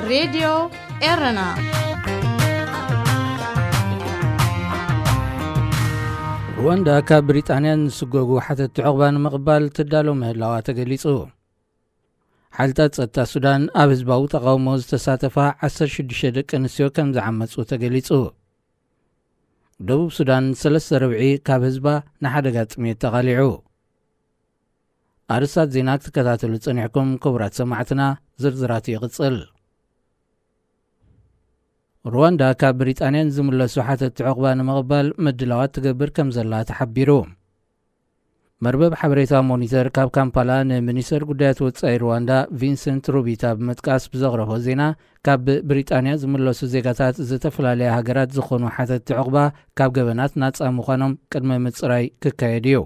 ሬድዮ ኤረና። ሩዋንዳ ካብ ብሪጣንያ ንዝስጎጉ ሓተትቲ ዕቑባ ንምቕባል ትዳሎ ምህላዋ ተገሊጹ። ሓይልታት ጸጥታ ሱዳን ኣብ ህዝባዊ ተቓውሞ ዝተሳተፋ ዓሰርተ ሽዱሽተ ደቂ ኣንስትዮ ከም ዝዓመጹ ተገሊጹ። ደቡብ ሱዳን ሰለስተ ርብዒ ካብ ህዝባ ንሓደጋ ጥሜት ተቓሊዑ። ኣርእስታት ዜና ክትከታተሉ ጸኒሕኩም ክቡራት ሰማዕትና፣ ዝርዝራቱ ይቕጽል። ሩዋንዳ ካብ ብሪጣንያ ንዝምለሱ ሓተትቲ ዕቑባ ንምቕባል ምድላዋት ትገብር ከም ዘላ ተሓቢሩ። መርበብ ሓበሬታ ሞኒተር ካብ ካምፓላ ንሚኒስተር ጉዳያት ወጻኢ ሩዋንዳ ቪንሰንት ሩቢታ ብምጥቃስ ብዘቕረቦ ዜና፣ ካብ ብሪጣንያ ዝምለሱ ዜጋታት ዝተፈላለያ ሃገራት ዝኾኑ ሓተትቲ ዕቑባ ካብ ገበናት ናጻ ምዃኖም ቅድመ ምጽራይ ክካየድ እዩ።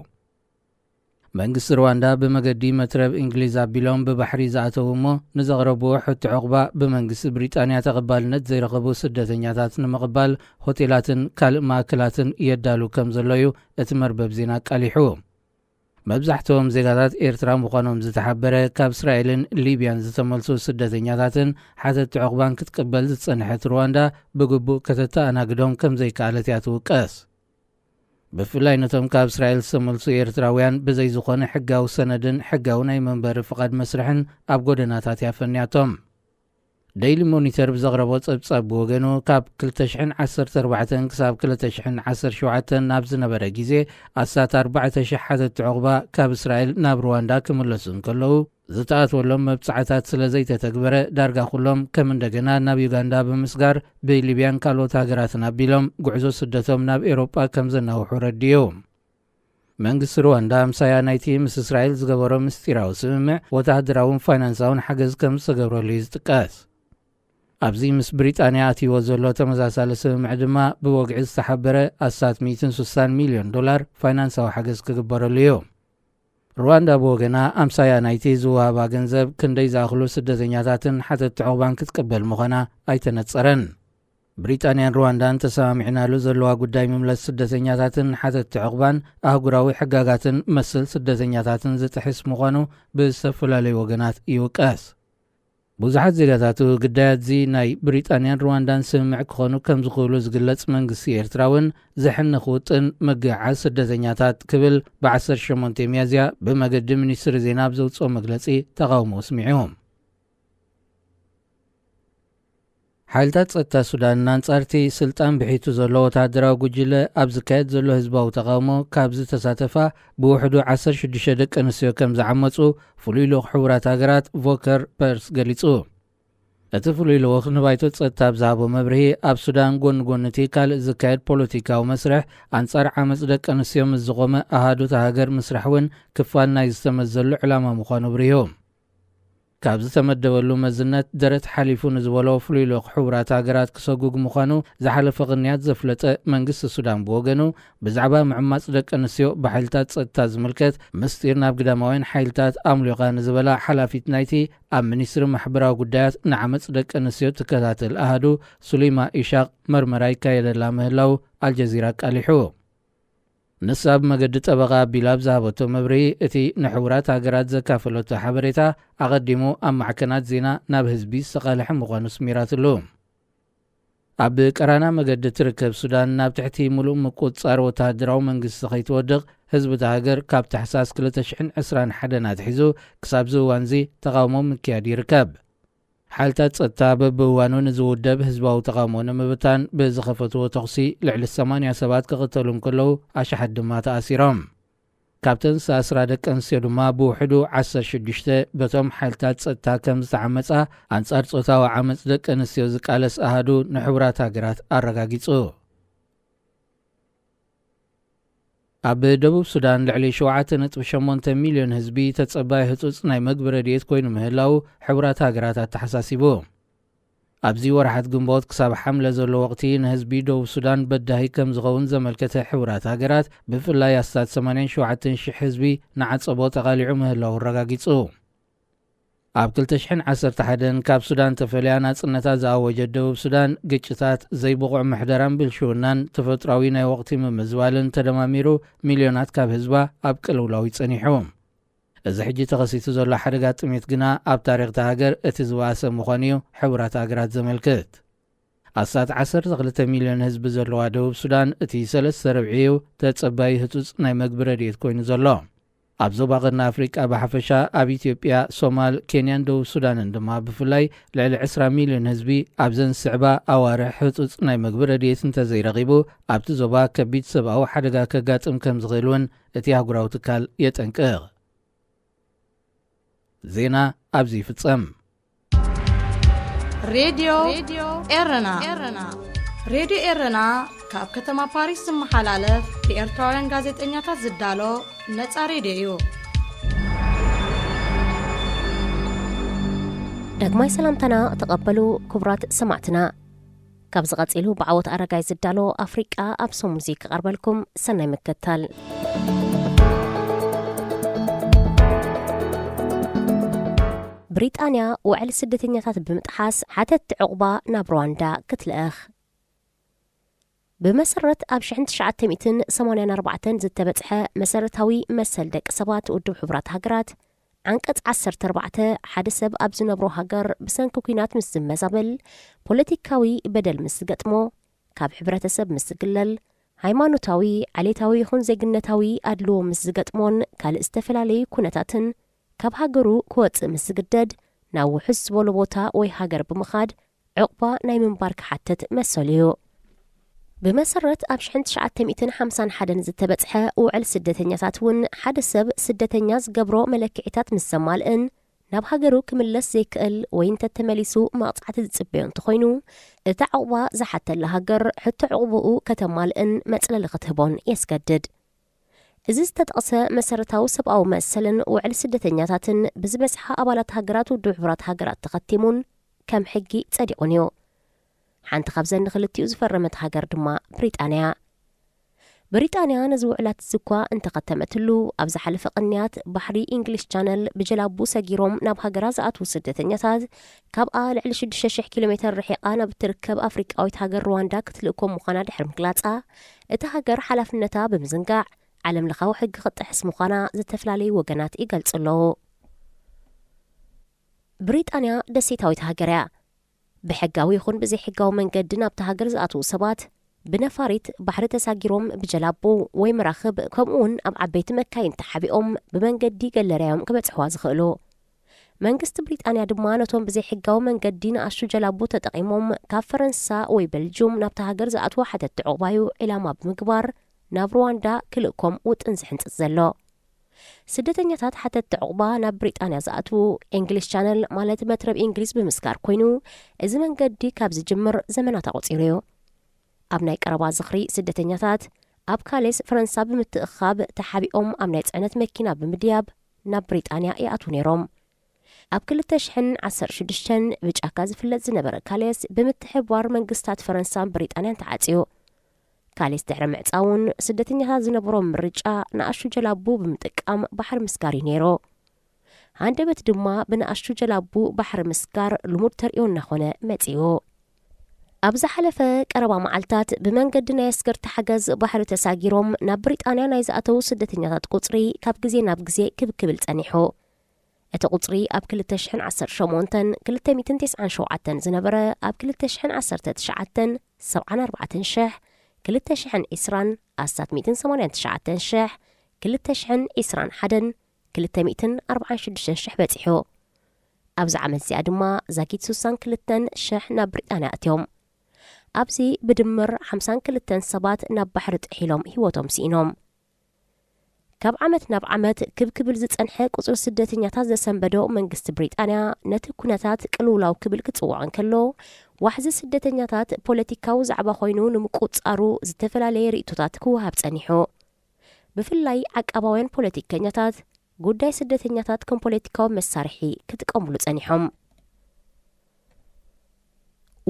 መንግስቲ ሩዋንዳ ብመገዲ መትረብ እንግሊዝ ኣቢሎም ብባሕሪ ዝኣተዉ እሞ ንዘቕረብዎ ሕቶ ዕቑባ ብመንግስቲ ብሪጣንያ ተቐባልነት ዘይረኸቡ ስደተኛታት ንምቕባል ሆቴላትን ካልእ ማእከላትን የዳሉ ከም ዘሎ እዩ እቲ መርበብ ዜና ኣቃሊሑ። መብዛሕትኦም ዜጋታት ኤርትራ ምዃኖም ዝተሓበረ ካብ እስራኤልን ሊብያን ዝተመልሱ ስደተኛታትን ሓተትቲ ዕቑባን ክትቅበል ዝጸንሐት ሩዋንዳ ብግቡእ ከተተኣናግዶም ከም ዘይከኣለት እያ ትውቀስ። ብፍላይ ነቶም ካብ እስራኤል ዝተመልሱ ኤርትራውያን ብዘይ ዝኾነ ሕጋዊ ሰነድን ሕጋዊ ናይ መንበሪ ፍቓድ መስርሕን ኣብ ጎደናታት እያ ፈንያቶም። ደይሊ ሞኒተር ብዘቕረቦ ጸብጻብ ብወገኑ፣ ካብ ክልተ ሽሕን ዓሰርተ ኣርባዕተን ክሳብ ክልተ ሽሕን ዓሰርተ ሸውዓተን ናብ ዝነበረ ግዜ ኣስታት ኣርባዕተ ሽሕ ሓተትቲ ዕቑባ ካብ እስራኤል ናብ ሩዋንዳ ክምለሱ እንከለዉ፣ ዝተኣትወሎም መብጻዕታት ስለ ዘይተተግበረ፣ ዳርጋ ኩሎም ከም እንደገና ናብ ዩጋንዳ ብምስጋር ብሊብያን ካልኦት ሃገራትን ኣቢሎም ጉዕዞ ስደቶም ናብ ኤውሮጳ ከም ዘናውሑ ረድዩ። መንግስቲ ሩዋንዳ ኣምሳያ ናይቲ ምስ እስራኤል ዝገበሮ ምስጢራዊ ስምምዕ ወተሃደራውን ፋይናንሳውን ሓገዝ ከም ዝተገብረሉ እዩ ዝጥቀስ። ኣብዚ ምስ ብሪጣንያ ኣትይዎ ዘሎ ተመሳሳሊ ስምምዕ ድማ ብወግዒ ዝተሓበረ ኣስታት ሚእትን ስሳን ሚልዮን ዶላር ፋይናንሳዊ ሓገዝ ክግበረሉ እዩ። ሩዋንዳ ብወገና ኣምሳያ ናይቲ ዝወሃባ ገንዘብ ክንደይ ዝኣኽሉ ስደተኛታትን ሓተትቲ ዕቑባን ክትቅበል ምዃና ኣይተነጸረን። ብሪጣንያን ሩዋንዳን ተሰማሚዕናሉ ዘለዋ ጉዳይ ምምለስ ስደተኛታትን ሓተትቲ ዕቑባን ኣህጉራዊ ሕጋጋትን መስል ስደተኛታትን ዝጥሕስ ምዃኑ ብዝተፈላለዩ ወገናት ይውቀስ። ብዙሓት ዜጋታቱ ግዳያትዚ ናይ ብሪጣንያን ሩዋንዳን ስምምዕ ክኾኑ ከም ዝኽእሉ ዝግለጽ መንግስቲ ኤርትራ እውን ዘሕንኽ ውጥን ምግዕዓዝ ስደተኛታት ክብል ብዓሰርተ ሸሞንተ ሚያዝያ ብመገዲ ሚኒስትሪ ዜና ኣብ ዘውጽኦ መግለጺ ተቓውሞ ኣስሚዑ። ሓይልታት ጸጥታ ሱዳን ንኣንጻርቲ ስልጣን ብሒቱ ዘሎ ወተሃደራዊ ጉጅለ ኣብ ዝካየድ ዘሎ ህዝባዊ ተቓውሞ ካብ ዝተሳተፋ ብውሕዱ ዓሰርተ ሽዱሽተ ደቂ ኣንስትዮ ከም ዝዓመጹ ፍሉይ ልኡኽ ሕቡራት ሃገራት ቮከር ፐርስ ገሊጹ። እቲ ፍሉይ ልኡኽ ንባይቶ ጸጥታ ኣብ ዝሃቦ መብርሂ፣ ኣብ ሱዳን ጎኒ ጎኒ እቲ ካልእ ዝካየድ ፖለቲካዊ መስርሕ ኣንጻር ዓመጽ ደቂ ኣንስትዮ ምስ ዝቖመ ኣሃዱ እታ ሃገር ምስራሕ እውን ክፋል ናይ ዝተመዘሉ ዕላማ ምዃኑ ኣብሪሁ። ካብ ዝተመደበሉ መዝነት ደረት ሓሊፉ ንዝበሎ ፍሉይ ልኡኽ ሕቡራት ሃገራት ክሰጉግ ምዃኑ ዝሓለፈ ቅንያት ዘፍለጠ መንግስቲ ሱዳን ብወገኑ፣ ብዛዕባ ምዕማጽ ደቂ ኣንስትዮ ብሓይልታት ጸጥታ ዝምልከት ምስጢር ናብ ግዳማውያን ሓይልታት ኣምሊቓ ንዝበላ ሓላፊት ናይቲ ኣብ ሚኒስትሪ ማሕበራዊ ጉዳያት ንዓመጽ ደቂ ኣንስትዮ ትከታተል ኣሃዱ ሱሊማ ኢሻቕ መርመራ ይካየደላ ምህላው ኣልጀዚራ ኣቃሊሑ። ንሳ ብመገዲ ጠበቓ ኣቢላ ኣብ ዝሃበቶ መብርሂ፣ እቲ ንሕቡራት ሃገራት ዘካፈለቶ ሓበሬታ ኣቐዲሙ ኣብ ማዕከናት ዜና ናብ ህዝቢ ዝተቓልሐ ምዃኑ ስሚራትሉ። ኣብ ቀራና መገዲ ትርከብ ሱዳን ናብ ትሕቲ ምሉእ ምቁጽጻር ወተሃደራዊ መንግስቲ ከይትወድቕ፣ ህዝቢ እታ ሃገር ካብ ታሕሳስ ክልተ ሽሕን ዕስራን ሓደን ኣትሒዙ ክሳብዚ እዋንዚ ተቓውሞ ምክያድ ይርከብ። ሓይልታት ጸጥታ በብእዋኑ ንዝውደብ ህዝባዊ ተቓውሞ ንምብታን ብዝኸፈትዎ ተኹሲ ልዕሊ ሰማንያ ሰባት ክቕተሉ እንከለዉ፣ ኣሽሓት ድማ ተኣሲሮም። ካብተን ዝተኣስራ ደቂ ኣንስትዮ ድማ ብውሕዱ ዓሰርተ ሽዱሽተ በቶም ሓይልታት ጸጥታ ከም ዝተዓመጻ ኣንጻር ጾታዊ ዓመጽ ደቂ ኣንስትዮ ዝቃለስ ኣሃዱ ንሕቡራት ሃገራት ኣረጋጊጹ። ኣብ ደቡብ ሱዳን ልዕሊ ሸውዓተ ነጥቢ ሸሞንተ ሚልዮን ህዝቢ ተጸባይ ህጹጽ ናይ መግቢ ረድኤት ኮይኑ ምህላዉ ሕቡራት ሃገራት ኣተሓሳሲቡ። ኣብዚ ወርሓት ግንቦት ክሳብ ሓምለ ዘሎ ወቕቲ ንህዝቢ ደቡብ ሱዳን በዳሂ ከም ዝኸውን ዘመልከተ ሕቡራት ሃገራት፣ ብፍላይ ኣስታት ሰማንያን ሸውዓተን ሽሕ ህዝቢ ንዓጸቦ ተቓሊዑ ምህላዉ ኣረጋጊጹ። ኣብ ክልተ ሽሕን ዓሰርተ ሓደን ካብ ሱዳን ተፈልያ ናጽነታ ዝኣወጀት ደቡብ ሱዳን፣ ግጭታት፣ ዘይብቑዕ ምሕደራን ብልሽውናን፣ ተፈጥሮኣዊ ናይ ወቕቲ ምምዝባልን ተደማሚሩ፣ ሚልዮናት ካብ ህዝባ ኣብ ቅልውላው እዩ ጸኒሑ። እዚ ሕጂ ተኸሲቱ ዘሎ ሓደጋ ጥሜት ግና ኣብ ታሪኽ እታ ሃገር እቲ ዝበኣሰ ምዃኑ እዩ ሕቡራት ሃገራት ዘመልክት። ኣስታት ዓሰርተ ክልተ ሚልዮን ህዝቢ ዘለዋ ደቡብ ሱዳን፣ እቲ ሰለስተ ርብዒኡ ተጸባዩ ህጹጽ ናይ መግቢ ረድኤት ኮይኑ ዘሎ። ኣብ ዞባ ቀርኒ ኣፍሪቃ ብሓፈሻ፣ ኣብ ኢትዮጵያ፣ ሶማል፣ ኬንያን ደቡብ ሱዳንን ድማ ብፍላይ፣ ልዕሊ ዕስራ ሚልዮን ህዝቢ ኣብዘን ዝስዕባ ኣዋርሕ ህጹጽ ናይ መግቢ ረድኤት እንተዘይረኺቡ፣ ኣብቲ ዞባ ከቢድ ሰብኣዊ ሓደጋ ከጋጥም ከም ዝኽእል እውን እቲ ኣህጉራዊ ትካል የጠንቅቕ። ዜና ኣብዚ ይፍጸም። ሬድዮ ኤረና። ሬድዮ ኤረና ካብ ከተማ ፓሪስ ዝመሓላለፍ ብኤርትራውያን ጋዜጠኛታት ዝዳሎ ነጻ ሬድዮ እዩ። ዳግማይ ሰላምታና ተቐበሉ ክቡራት ሰማዕትና። ካብዚ ቀጺሉ ብዓወት ኣረጋይ ዝዳሎ ኣፍሪቃ ኣብ ሰሙዚ ክቐርበልኩም። ሰናይ ምክትታል። ብሪጣንያ ውዕል ስደተኛታት ብምጥሓስ ሓተትቲ ዕቑባ ናብ ሩዋንዳ ክትልእኽ። ብመሰረት ኣብ ሽሕን ትሽዓተ ሚእትን ሰማንያን ኣርባዕተን ዝተበጽሐ መሰረታዊ መሰል ደቂ ሰባት ውድብ ሕቡራት ሃገራት ዓንቀጽ ዓሰርተ ኣርባዕተ፣ ሓደ ሰብ ኣብ ዝነብሮ ሃገር ብሰንኪ ኲናት ምስ ዝመዛበል፣ ፖለቲካዊ በደል ምስ ዝገጥሞ፣ ካብ ሕብረተሰብ ምስ ዝግለል፣ ሃይማኖታዊ፣ ዓሌታዊ ይኹን ዜግነታዊ ኣድልዎ ምስ ዝገጥሞን ካልእ ዝተፈላለዩ ኩነታትን ካብ ሃገሩ ክወጽእ ምስ ዝግደድ፣ ናብ ውሑስ ዝበሎ ቦታ ወይ ሃገር ብምኻድ ዕቑባ ናይ ምንባር ክሓትት መሰሉ እዩ። ብመሰረት ኣብ ሽሕን ትሽዓተ ሚእትን ሓምሳን ሓደን ዝተበጽሐ ውዕል ስደተኛታት እውን ሓደ ሰብ ስደተኛ ዝገብሮ መለክዒታት ምስ ዘማልእን ናብ ሃገሩ ክምለስ ዘይክእል ወይ እንተተመሊሱ መቕጻዕቲ ዝጽበዮ እንተኾይኑ፣ እታ ዕቑባ ዝሓተላ ሃገር ሕቶ ዕቑብኡ ከተማልእን መጽለሊ ክትህቦን የስገድድ። እዚ ዝተጠቕሰ መሰረታዊ ሰብኣዊ መሰልን ውዕል ስደተኛታትን ብዝበዝሓ ኣባላት ሃገራት ውድብ ሕቡራት ሃገራት ተኸቲሙን ከም ሕጊ ጸዲቑን እዩ። ሓንቲ ካብዘን ንክልቲኡ ዝፈረመት ሃገር ድማ ብሪጣንያ። ብሪጣንያ ነዚ ውዕላት እዚ እኳ እንተኸተመትሉ፣ ኣብ ዝሓለፈ ቅንያት ባሕሪ ኢንግሊሽ ቻነል ብጀላቡ ሰጊሮም ናብ ሃገራ ዝኣትዉ ስደተኛታት፣ ካብኣ ልዕሊ ሽዱሽተ ሽሕ ኪሎ ሜተር ርሒቓ ናብ እትርከብ ኣፍሪቃዊት ሃገር ሩዋንዳ ክትልእኮም ምዃና ድሕሪ ምግላጻ፣ እታ ሃገር ሓላፍነታ ብምዝንጋዕ፣ ዓለም ለኻዊ ሕጊ ክትጥሕስ ምዃና ዝተፈላለዩ ወገናት ይገልጹ ኣለዉ። ብሪጣንያ ደሴታዊት ሃገር እያ። ብሕጋዊ ይኹን ብዘይሕጋዊ መንገዲ ናብታ ሃገር ዝኣትዉ ሰባት፣ ብነፋሪት ባሕሪ ተሳጊሮም ብጀላቡ ወይ መራኽብ፣ ከምኡውን ኣብ ዓበይቲ መካይን ተሓቢኦም ብመንገዲ ገለርያ እዮም ክበጽሕዋ ዝኽእሉ። መንግስቲ ብሪጣንያ ድማ ነቶም ብዘይሕጋዊ መንገዲ ንኣሽቱ ጀላቡ ተጠቒሞም ካብ ፈረንሳ ወይ በልጁም ናብታ ሃገር ዝኣትዉ ሓተትቲ ዕቑባዩ ዒላማ ብምግባር ናብ ሩዋንዳ ክልእኮም ውጥን ዝሕንጽጽ ዘሎ። ስደተኛታት ሓተትቲ ዕቑባ ናብ ብሪጣንያ ዝኣትዉ፣ ኢንግሊሽ ቻነል ማለት መትረብ ኢንግሊዝ ብምስጋር ኮይኑ፣ እዚ መንገዲ ካብ ዝጅምር ዘመናት ኣቑጺሩ እዩ። ኣብ ናይ ቀረባ ዝኽሪ ስደተኛታት፣ ኣብ ካሌስ ፈረንሳ ብምትእኻብ ተሓቢኦም ኣብ ናይ ጽዕነት መኪና ብምድያብ ናብ ብሪጣንያ ይኣትዉ ነይሮም። ኣብ ክልተ ሽሕን ዓሰርተ ሽዱሽተን ብጫካ ዝፍለጥ ዝነበረ ካሌስ ብምትሕብባር መንግስታት ፈረንሳን ብሪጣንያን ተዓጽዩ። ካሌስ ድሕሪ ምዕጻውን ስደተኛታት ዝነበሮም ምርጫ ንኣሽቱ ጀላቡ ብምጥቃም ባሕሪ ምስጋር እዩ ነይሩ። ሃንደበት ድማ ብንኣሽቱ ጀላቡ ባሕሪ ምስጋር ልሙድ ተርእዮ እናኾነ መጺኡ። ኣብ ዝሓለፈ ቀረባ መዓልታት ብመንገዲ ናይ ኣስገርቲ ሓገዝ ባሕሪ ተሳጊሮም ናብ ብሪጣንያ ናይ ዝኣተዉ ስደተኛታት ቁጽሪ ካብ ግዜ ናብ ግዜ ክብ ክብል ጸኒሑ። እቲ ቁጽሪ ኣብ ክልተ ሽሕን ዓሰርተ ሸሞንተን ክልተ ሚእትን ተስዓን ሸውዓተን ዝነበረ ኣብ ክልተ ሽሕን ዓሰርተ ትሽዓተን ሰብዓን ኣርባዕተን ሽሕ፣ ክልተ ሽሕን ዕስራን ኣስታት ሚእትን ሰማንያን ትሽዓተን ሽሕ፣ ክልተ ሽሕን ዕስራን ሓደን ክልተ ሚእትን ኣርባዓን ሽዱሽተን ሽሕ በጺሑ። ኣብዚ ዓመት እዚኣ ድማ ዛጊት ስሳን ክልተን ሽሕ ናብ ብሪጣንያ ኣትዮም። ኣብዚ ብድምር ሓምሳን ክልተን ሰባት ናብ ባሕሪ ጥሒሎም ህይወቶም ስኢኖም። ካብ ዓመት ናብ ዓመት ክብ ክብል ዝጸንሐ ቁጽሪ ስደተኛታት ዘሰንበዶ መንግስቲ ብሪጣንያ ነቲ ኩነታት ቅልውላው ክብል ክጽውዖ እንከሎ፣ ዋሕዚ ስደተኛታት ፖለቲካዊ ዛዕባ ኮይኑ ንምቁጽጻሩ ዝተፈላለየ ርእይቶታት ክወሃብ ጸኒሑ። ብፍላይ ዓቃባውያን ፖለቲከኛታት ጉዳይ ስደተኛታት ከም ፖለቲካዊ መሳርሒ ክጥቀምሉ ጸኒሖም።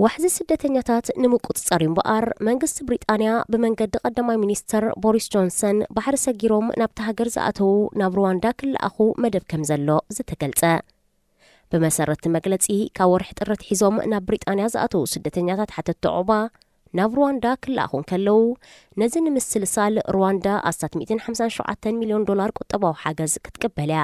ዋሕዚ ስደተኛታት ንምቁጽጻር እዩ እምበኣር፣ መንግስቲ ብሪጣንያ ብመንገዲ ቀዳማይ ሚኒስተር ቦሪስ ጆንሰን ባሕሪ ሰጊሮም ናብቲ ሃገር ዝኣተዉ ናብ ሩዋንዳ ክለኣኹ መደብ ከም ዘሎ ዝተገልጸ። ብመሰረት እቲ መግለጺ፣ ካብ ወርሒ ጥሪ ኣትሒዞም ናብ ብሪጣንያ ዝኣተዉ ስደተኛታት ሓተትቲ ዑቕባ ናብ ሩዋንዳ ክለኣኹ እንከለዉ፣ ነዚ ንምስልሳል ሩዋንዳ ኣስታት ሚእትን ሓምሳን ሸውዓተን ሚልዮን ዶላር ቁጠባዊ ሓገዝ ክትቅበል እያ።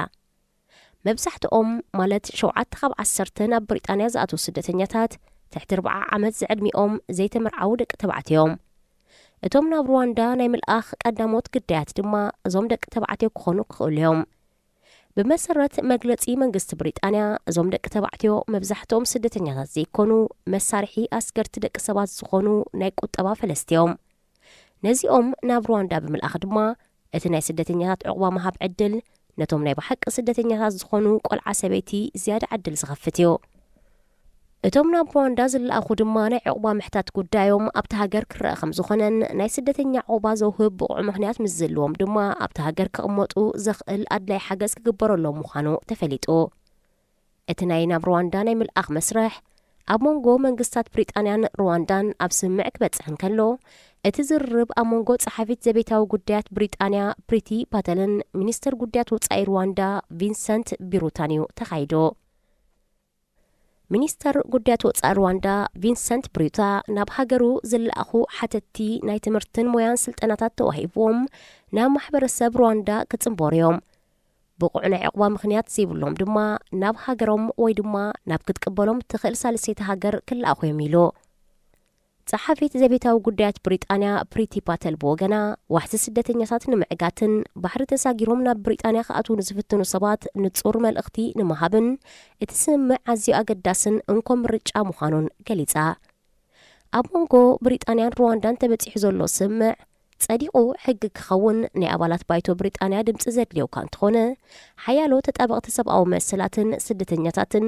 መብዛሕትኦም፣ ማለት ሸውዓተ ካብ ዓሰርተ፣ ናብ ብሪጣንያ ዝኣትዉ ስደተኛታት ትሕቲ ኣርብዓ ዓመት ዝዕድሚኦም ዘይተመርዓዉ ደቂ ተባዕትዮ እዮም። እቶም ናብ ሩዋንዳ ናይ ምልኣኽ ቀዳሞት ግዳያት ድማ እዞም ደቂ ተባዕትዮ ክኾኑ ክኽእሉ እዮም። ብመሰረት መግለጺ መንግስቲ ብሪጣንያ፣ እዞም ደቂ ተባዕትዮ መብዛሕትኦም ስደተኛታት ዘይኮኑ፣ መሳርሒ ኣስገርቲ ደቂ ሰባት ዝኾኑ ናይ ቁጠባ ፈለስቲ እዮም። ነዚኦም ናብ ሩዋንዳ ብምልኣኽ ድማ፣ እቲ ናይ ስደተኛታት ዕቑባ ምሃብ ዕድል ነቶም ናይ ብሓቂ ስደተኛታት ዝኾኑ ቆልዓ ሰበይቲ ዝያዳ ዕድል ዝኸፍት እዩ። እቶም ናብ ሩዋንዳ ዝለኣኹ ድማ ናይ ዕቑባ ምሕታት ጉዳዮም ኣብቲ ሃገር ክረአ ከም ዝኾነን ናይ ስደተኛ ዕቑባ ዘውህብ ብቑዕ ምኽንያት ምስ ዝህልዎም ድማ ኣብቲ ሃገር ክቕመጡ ዘኽእል ኣድላይ ሓገዝ ክግበረሎም ምዃኑ ተፈሊጡ። እቲ ናይ ናብ ሩዋንዳ ናይ ምልኣኽ መስርሕ ኣብ መንጎ መንግስታት ብሪጣንያን ሩዋንዳን ኣብ ስምምዕ ክበጽሕ እንከሎ፣ እቲ ዝርርብ ኣብ መንጎ ጸሓፊት ዘቤታዊ ጉዳያት ብሪጣንያ ፕሪቲ ፓተልን ሚኒስተር ጉዳያት ወጻኢ ሩዋንዳ ቪንሰንት ቢሩታን እዩ ተኻይዱ። ሚኒስተር ጉዳያት ወጻኢ ሩዋንዳ ቪንሰንት ብሪታ፣ ናብ ሃገሩ ዝለኣኹ ሓተትቲ ናይ ትምህርትን ሞያን ስልጠናታት ተዋሂብዎም ናብ ማሕበረሰብ ሩዋንዳ ክጽንበሩ እዮም። ብቑዕ ናይ ዕቑባ ምኽንያት ዘይብሎም ድማ ናብ ሃገሮም ወይ ድማ ናብ ክትቅበሎም እትኽእል ሳልሰይቲ ሃገር ክለኣኹ እዮም ኢሉ። ጸሓፊት ዘቤታዊ ጉዳያት ብሪጣንያ ፕሪቲ ፓተል ብወገና፣ ዋሕዚ ስደተኛታት ንምዕጋትን ባሕሪ ተሳጊሮም ናብ ብሪጣንያ ክኣትዉ ንዝፍትኑ ሰባት ንጹር መልእኽቲ ንምሃብን እቲ ስምምዕ ኣዝዩ ኣገዳስን እንኮ ምርጫ ምዃኑን ገሊጻ። ኣብ መንጎ ብሪጣንያን ሩዋንዳን ተበጺሑ ዘሎ ስምምዕ ጸዲቑ ሕጊ ክኸውን ናይ ኣባላት ባይቶ ብሪጣንያ ድምጺ ዘድልዮ እኳ እንተኾነ፣ ሓያሎ ተጣበቕቲ ሰብኣዊ መሰላትን ስደተኛታትን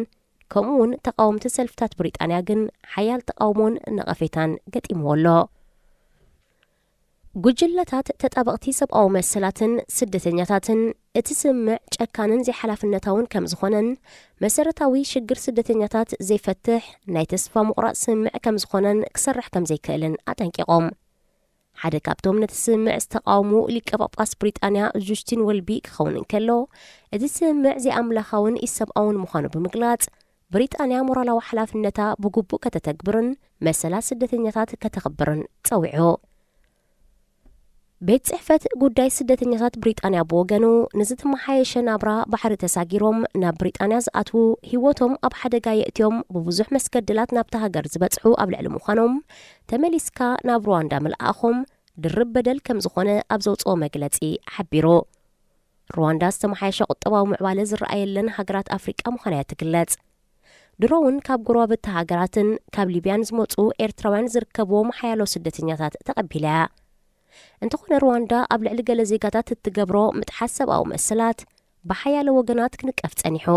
ከምኡ እውን ተቃወምቲ ሰልፍታት ብሪጣንያ ግን ሓያል ተቃውሞን ነቐፌታን ገጢምዎ ኣሎ። ጉጅለታት ተጣበቕቲ ሰብኣዊ መሰላትን ስደተኛታትን እቲ ስምምዕ ጨካንን ዘይሓላፍነታውን ከም ዝኾነን መሰረታዊ ሽግር ስደተኛታት ዘይፈትሕ ናይ ተስፋ ምቑራጽ ስምምዕ ከም ዝኾነን ክሰርሕ ከም ዘይክእልን ኣጠንቂቖም። ሓደ ካብቶም ነቲ ስምምዕ ዝተቃወሙ ሊቀ ጳጳስ ብሪጣንያ ጁስቲን ወልቢ ክኸውን እንከሎ፣ እቲ ስምምዕ ዘይኣምላኻውን ኢሰብኣውን ምዃኑ ብምግላጽ፣ ብሪጣንያ ሞራላዊ ሓላፍነታ ብግቡእ ከተተግብርን መሰላት ስደተኛታት ከተኽብርን ጸዊዑ። ቤት ጽሕፈት ጉዳይ ስደተኛታት ብሪጣንያ ብወገኑ፣ ንዝተመሓየሸ ናብራ ባሕሪ ተሳጊሮም ናብ ብሪጣንያ ዝኣትዉ፣ ህይወቶም ኣብ ሓደጋ የእትዮም ብብዙሕ መስገድላት ናብታ ሃገር ዝበጽሑ ኣብ ልዕሊ ምዃኖም፣ ተመሊስካ ናብ ሩዋንዳ ምልኣኾም ድርብ በደል ከም ዝኾነ ኣብ ዘውጽኦ መግለጺ ሓቢሩ። ሩዋንዳ ዝተመሓየሸ ቁጠባዊ ምዕባለ ዝረኣየለን ሃገራት ኣፍሪቃ ምዃና እያ ትግለጽ። ድሮ እውን ካብ ጎረባብቲ ሃገራትን ካብ ሊብያን ዝመጹ ኤርትራውያን ዝርከብዎም ሓያሎ ስደተኛታት ተቐቢላ እያ። እንተኾነ ሩዋንዳ ኣብ ልዕሊ ገለ ዜጋታት እትገብሮ ምጥሓስ ሰብኣዊ መሰላት ብሓያሎ ወገናት ክንቀፍ ጸኒሑ።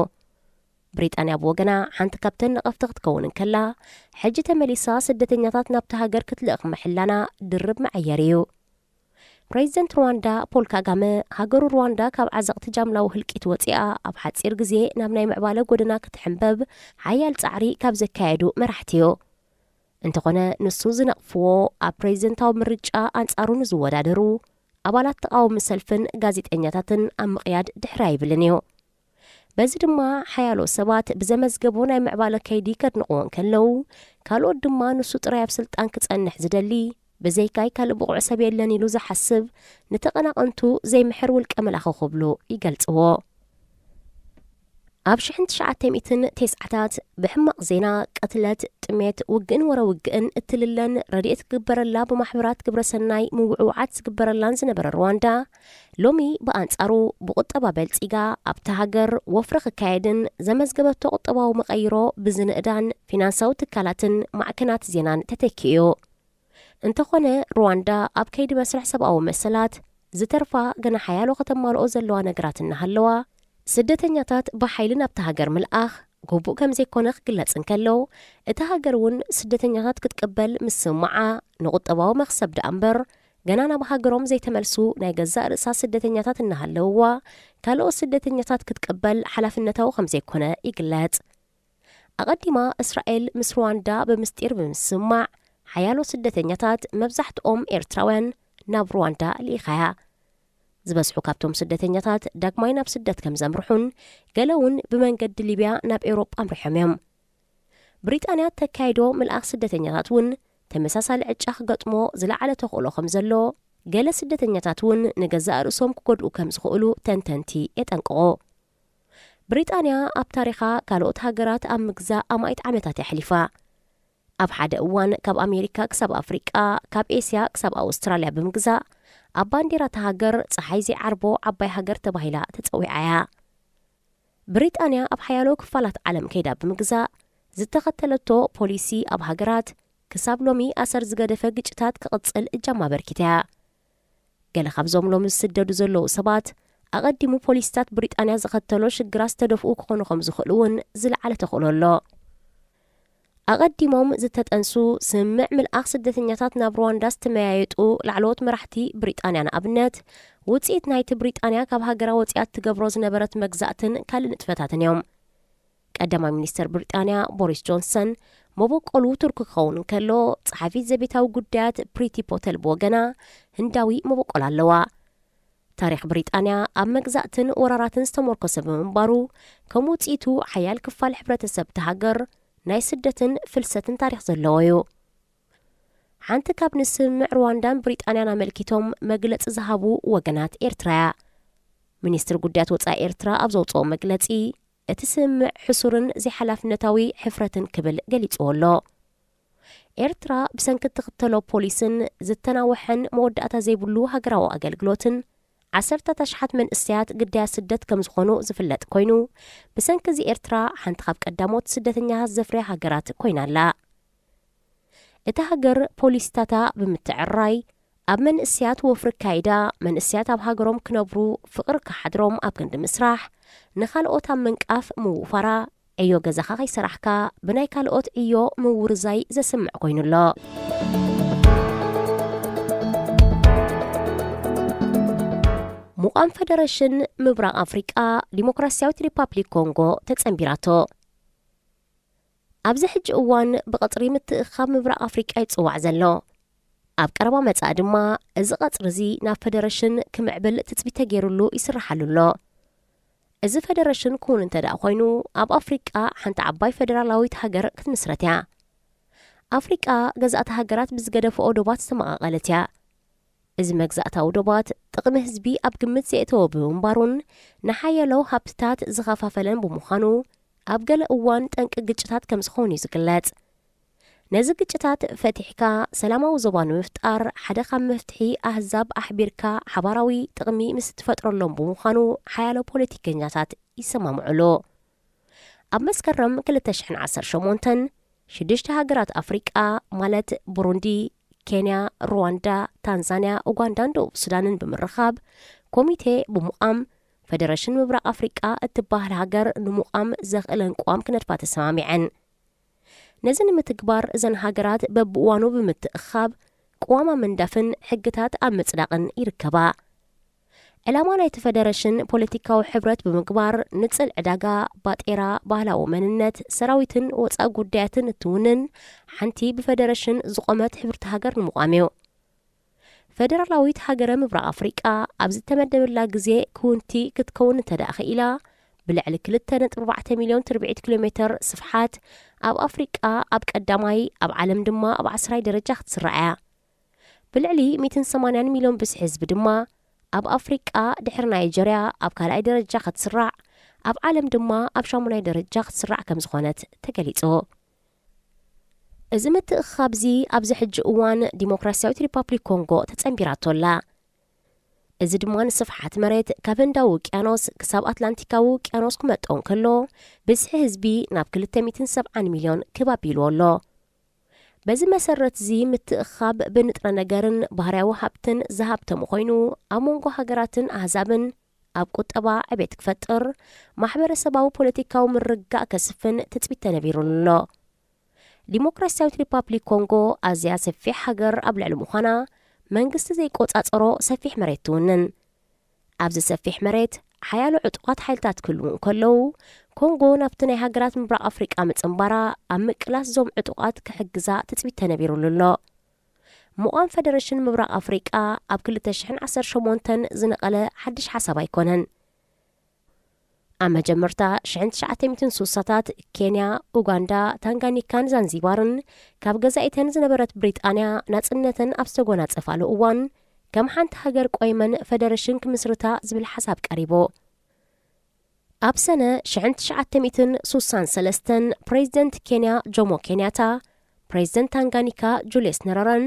ብሪጣንያ ብወገና ሓንቲ ካብተን ነቐፍቲ ክትከውን እንከላ፣ ሕጂ ተመሊሳ ስደተኛታት ናብቲ ሃገር ክትልእኽ ምሕላና ድርብ መዐየሪ እዩ። ፕሬዚደንት ሩዋንዳ ፖል ካጋመ፣ ሃገሩ ሩዋንዳ ካብ ዓዘቕቲ ጃምላዊ ህልቂት ወፂኣ ኣብ ሓፂር ግዜ ናብ ናይ ምዕባለ ጎደና ክትሕንበብ ሓያል ፃዕሪ ካብ ዘካየዱ መራሕቲ እዩ። እንተኾነ ንሱ ዝነቕፍዎ፣ ኣብ ፕሬዚደንታዊ ምርጫ ኣንፃሩ ንዝወዳደሩ ኣባላት ተቓወሚ ሰልፍን ጋዜጠኛታትን ኣብ ምቕያድ ድሕር ኣይብልን እዩ። በዚ ድማ ሓያሎ ሰባት ብዘመዝገቦ ናይ ምዕባለ ከይዲ ከድንቕዎ እንከለዉ፣ ካልኦት ድማ ንሱ ጥራይ ኣብ ስልጣን ክጸንሕ ዝደሊ፣ ብዘይካይ ካልእ ብቑዕ ሰብ የለን ኢሉ ዝሓስብ፣ ንተቐናቐንቱ ዘይምሕር ውልቀ መላኺ ክብሉ ይገልጽዎ። ኣብ ሽሕን ትሽዓተ ሚእትን ተስዓታት ብሕማቕ ዜና፣ ቅትለት፣ ጥሜት፣ ውግእን ወረ ውግእን እትልለን ረድኤት ክግበረላ ብማሕበራት ግብረሰናይ ምውዕውዓት ዝግበረላን ዝነበረ ሩዋንዳ፣ ሎሚ ብኣንጻሩ ብቁጠባ በልጺጋ ኣብታ ሃገር ወፍሪ ክካየድን ዘመዝገበቶ ቁጠባዊ መቐይሮ ብዝንእዳን ፊናንሳዊ ትካላትን ማዕከናት ዜናን ተተኪኡ። እንተኾነ ሩዋንዳ ኣብ ከይዲ መስርሕ ሰብኣዊ መሰላት ዝተርፋ ገና ሓያሎ ከተማልኦ ዘለዋ ነገራት እናሃለዋ፣ ስደተኛታት ብሓይሊ ናብታ ሃገር ምልኣኽ ግቡእ ከም ዘይኮነ ክግለጽ እንከሎ፣ እታ ሃገር እውን ስደተኛታት ክትቅበል ምስምማዓ ንቁጠባዊ መኽሰብ ደኣ እምበር፣ ገና ናብ ሃገሮም ዘይተመልሱ ናይ ገዛእ ርእሳ ስደተኛታት እናሃለውዋ፣ ካልኦት ስደተኛታት ክትቅበል ሓላፍነታዊ ከም ዘይኮነ ይግለጽ። ኣቐዲማ እስራኤል ምስ ሩዋንዳ ብምስጢር ብምስማዕ፣ ሓያሎ ስደተኛታት መብዛሕትኦም ኤርትራውያን ናብ ሩዋንዳ ልኢኻያ። ዝበዝሑ ካብቶም ስደተኛታት ዳግማይ ናብ ስደት ከም ዘምርሑን ገለ እውን ብመንገዲ ሊብያ ናብ ኤውሮጳ ኣምሪሖም እዮም። ብሪጣንያ ተካይዶ ምልኣኽ ስደተኛታት እውን ተመሳሳሊ ዕጫ ክገጥሞ ዝለዓለ ተኽእሎ ከም ዘሎ፣ ገለ ስደተኛታት እውን ንገዛእ ርእሶም ክጎድኡ ከም ዝኽእሉ ተንተንቲ የጠንቅቑ። ብሪጣንያ ኣብ ታሪኻ ካልኦት ሃገራት ኣብ ምግዛእ ኣማኢት ዓመታት የሕሊፋ። ኣብ ሓደ እዋን ካብ ኣሜሪካ ክሳብ ኣፍሪቃ፣ ካብ ኤስያ ክሳብ ኣውስትራልያ ብምግዛእ፣ ኣብ ባንዲራ እታ ሃገር ጸሓይ ዘይዓርቦ ዓባይ ሃገር ተባሂላ ተጸዊዓ እያ። ብሪጣንያ ኣብ ሓያሎ ክፋላት ዓለም ከይዳ ብምግዛእ ዝተኸተለቶ ፖሊሲ፣ ኣብ ሃገራት ክሳብ ሎሚ ኣሰር ዝገደፈ ግጭታት ክቕጽል እጃማ ኣበርኪታ እያ። ገለ ካብዞም ሎሚ ዝስደዱ ዘለዉ ሰባት፣ ኣቐዲሙ ፖሊሲታት ብሪጣንያ ዘኸተሎ ሽግራት ዝተደፍኡ ክኾኑ ከም ዝኽእሉ እውን ዝለዓለ ተኽእሎ ኣሎ። ኣቐዲሞም ዝተጠንሱ ስምምዕ ምልኣኽ ስደተኛታት ናብ ሩዋንዳ ዝተመያየጡ ላዕለዎት መራሕቲ ብሪጣንያ፣ ንኣብነት፣ ውጽኢት ናይቲ ብሪጣንያ ካብ ሃገራ ወጺኣ ትገብሮ ዝነበረት መግዛእትን ካልእ ንጥፈታትን እዮም። ቀዳማይ ሚኒስተር ብሪጣንያ ቦሪስ ጆንሰን መበቆሉ ቱርኪ ክኸውን እንከሎ፣ ጸሓፊት ዘቤታዊ ጉዳያት ፕሪቲ ፖተል ብወገና ህንዳዊ መበቆል ኣለዋ። ታሪኽ ብሪጣንያ ኣብ መግዛእትን ወራራትን ዝተመርኮሰ ብምንባሩ፣ ከም ውጽኢቱ ሓያል ክፋል ሕብረተሰብ እታ ሃገር ናይ ስደትን ፍልሰትን ታሪኽ ዘለዎ እዩ። ሓንቲ ካብ ንስምምዕ ሩዋንዳን ብሪጣንያን ኣመልኪቶም መግለጺ ዝሃቡ ወገናት ኤርትራ እያ። ሚኒስትሪ ጉዳያት ወጻኢ ኤርትራ ኣብ ዘውጽኦ መግለጺ፣ እቲ ስምምዕ ሕሱርን ዘይሓላፍነታዊ ሕፍረትን ክብል ገሊጽዎ ኣሎ። ኤርትራ ብሰንኪ እትኽተሎ ፖሊስን ዝተናውሐን መወዳእታ ዘይብሉ ሃገራዊ ኣገልግሎትን፣ ዓሰርታት ኣሽሓት መንእሰያት ግዳያት ስደት ከም ዝኾኑ ዝፍለጥ ኮይኑ፣ ብሰንኪ እዚ ኤርትራ ሓንቲ ካብ ቀዳሞት ስደተኛታት ዘፍርያ ሃገራት ኮይና ኣላ። እታ ሃገር ፖሊሲታታ ብምትዕርራይ፣ ኣብ መንእሰያት ወፍሪ ኣካይዳ፣ መንእሰያት ኣብ ሃገሮም ክነብሩ፣ ፍቕሪ ክሓድሮም ኣብ ክንዲ ምስራሕ፣ ንኻልኦት ኣብ ምንቃፍ ምውፋራ፣ ዕዮ ገዛኻ ከይሰራሕካ ብናይ ካልኦት ዕዮ ምውርዛይ ዘስምዕ ኮይኑ ኣሎ። ሙቓም ፈደረሽን ምብራቕ ኣፍሪቃ ዲሞክራስያዊት ሪፓብሊክ ኮንጎ ተጸንቢራቶ። ኣብዚ ሕጂ እዋን ብቐጽሪ ምትእኻብ ምብራቕ ኣፍሪቃ ይጽዋዕ ዘሎ። ኣብ ቀረባ መጻኢ ድማ እዚ ቀጽሪ እዚ ናብ ፈደረሽን ክምዕብል ትጽቢት ተገይሩሉ ይስራሓሉ ኣሎ። እዚ ፈደረሽን ክውን እንተ ደኣ ኮይኑ፣ ኣብ ኣፍሪቃ ሓንቲ ዓባይ ፈደራላዊት ሃገር ክትምስረት እያ። ኣፍሪቃ ገዛእቲ ሃገራት ብዝገደፈኦ ዶባት ዝተመቓቐለት እያ። እዚ መግዛእታዊ ዶባት ጥቕሚ ህዝቢ ኣብ ግምት ዘየእተወ ብምንባሩን ንሓያሎ ሃብትታት ዝኸፋፈለን ብምዃኑ፣ ኣብ ገለ እዋን ጠንቂ ግጭታት ከም ዝኾኑ እዩ ዝግለጽ። ነዚ ግጭታት ፈቲሕካ ሰላማዊ ዞባ ንምፍጣር ሓደ ካብ መፍትሒ ኣህዛብ ኣሕቢርካ ሓባራዊ ጥቕሚ ምስ እትፈጥረሎም ብምዃኑ ሓያሎ ፖለቲከኛታት ይሰማምዑሉ። ኣብ መስከረም ክልተ ሽሕን ዓሰርተ ሸሞንተን ሽዱሽተ ሃገራት ኣፍሪቃ ማለት ብሩንዲ፣ ኬንያ፣ ሩዋንዳ፣ ታንዛንያ፣ ኡጋንዳን ደቡብ ሱዳንን ብምርኻብ ኮሚቴ ብምቋም ፈደረሽን ምብራቕ ኣፍሪቃ እትበሃል ሃገር ንምቋም ዘኽእለን ቅዋም ክነድፋ ተሰማሚዐን። ነዚ ንምትግባር እዘን ሃገራት በብእዋኑ ብምትእኻብ ቅዋም ኣብ ምንዳፍን ሕግታት ኣብ ምጽዳቕን ይርከባ። ዕላማ ናይቲ ፈደረሽን ፖለቲካዊ ሕብረት ብምግባር ንጽል ዕዳጋ፣ ባጤራ፣ ባህላዊ መንነት፣ ሰራዊትን ወጻኢ ጉዳያትን እትውንን ሓንቲ ብፈደረሽን ዝቖመት ሕብርቲ ሃገር ንምቋም እዩ። ፈደራላዊት ሃገረ ምብራቕ ኣፍሪቃ ኣብ ዝተመደበላ ግዜ ክውንቲ ክትከውን እንተ ደኣ ክኢላ፣ ብልዕሊ ክልተ ነጥቢ ኣርባዕተ ሚልዮን ትርብዒት ኪሎ ሜተር ስፍሓት ኣብ ኣፍሪቃ ኣብ ቀዳማይ፣ ኣብ ዓለም ድማ ኣብ ዓስራይ ደረጃ ክትስራዕ እያ። ብልዕሊ ሚእትን ሰማንያን ሚልዮን ብዝሒ ህዝቢ ድማ ኣብ ኣፍሪቃ ድሕሪ ናይጀርያ ኣብ ካልኣይ ደረጃ ክትስራዕ፣ ኣብ ዓለም ድማ ኣብ ሻሙናይ ደረጃ ክትስራዕ ከም ዝኾነት ተገሊጹ። እዚ ምትእኽኻብዚ ኣብዚ ሕጂ እዋን ዲሞክራስያዊት ሪፓብሊክ ኮንጎ ተጸንቢራቶ ኣላ። እዚ ድማ ንስፍሓት መሬት ካብ ህንዳዊ ውቅያኖስ ክሳብ ኣትላንቲካዊ ውቅያኖስ ክመጦ እንከሎ፣ ብዝሒ ህዝቢ ናብ ክልተ ሚእትን ሰብዓን ሚልዮን ክብ ኣቢልዎ ኣሎ። በዚ መሰረት እዚ ምትእኽኻብ ብንጥረ ነገርን ባህርያዊ ሃብትን ዝሃብተሙ ኮይኑ፣ ኣብ መንጎ ሃገራትን ኣህዛብን ኣብ ቁጠባ ዕቤት ክፈጥር፣ ማሕበረሰባዊ ፖለቲካዊ ምርግጋእ ከስፍን ትጽቢት ተነቢሩሉ ኣሎ። ዲሞክራስያዊት ሪፓብሊክ ኮንጎ ኣዝያ ሰፊሕ ሃገር ኣብ ልዕሊ ምዃና፣ መንግስቲ ዘይቆጻጸሮ ሰፊሕ መሬት ትውንን። ኣብዚ ሰፊሕ መሬት ሓያሎ ዕጡቓት ሓይልታት ክህልዉ እንከለዉ፣ ኮንጎ ናብቲ ናይ ሃገራት ምብራቕ ኣፍሪቃ ምጽንባራ ኣብ ምቅላስ እዞም ዕጡቓት ክሕግዛ ትጽቢት ተነቢሩሉ ኣሎ። ምቋም ፈደረሽን ምብራቕ ኣፍሪቃ ኣብ ክልተ ሽሕን ዓሰርተ ሸሞንተን ዝነቐለ ሓድሽ ሓሳብ ኣይኮነን። ኣብ መጀመርታ ሽሕን ትሽዓተ ሚእትን ስሳታት ኬንያ፣ ኡጋንዳ፣ ታንጋኒካን ዛንዚባርን ካብ ገዛኢተን ዝነበረት ብሪጣንያ ናጽነተን ኣብ ዝተጎናጸፋሉ እዋን፣ ከም ሓንቲ ሃገር ቆይመን ፈደረሽን ክምስርታ ዝብል ሓሳብ ቀሪቡ። ኣብ ሰነ ሽሕን ትሽዓተ ሚእትን ሱሳን ሰለስተን ፕሬዚደንት ኬንያ ጆሞ ኬንያታ፣ ፕሬዚደንት ታንጋኒካ ጁልየስ ነረረን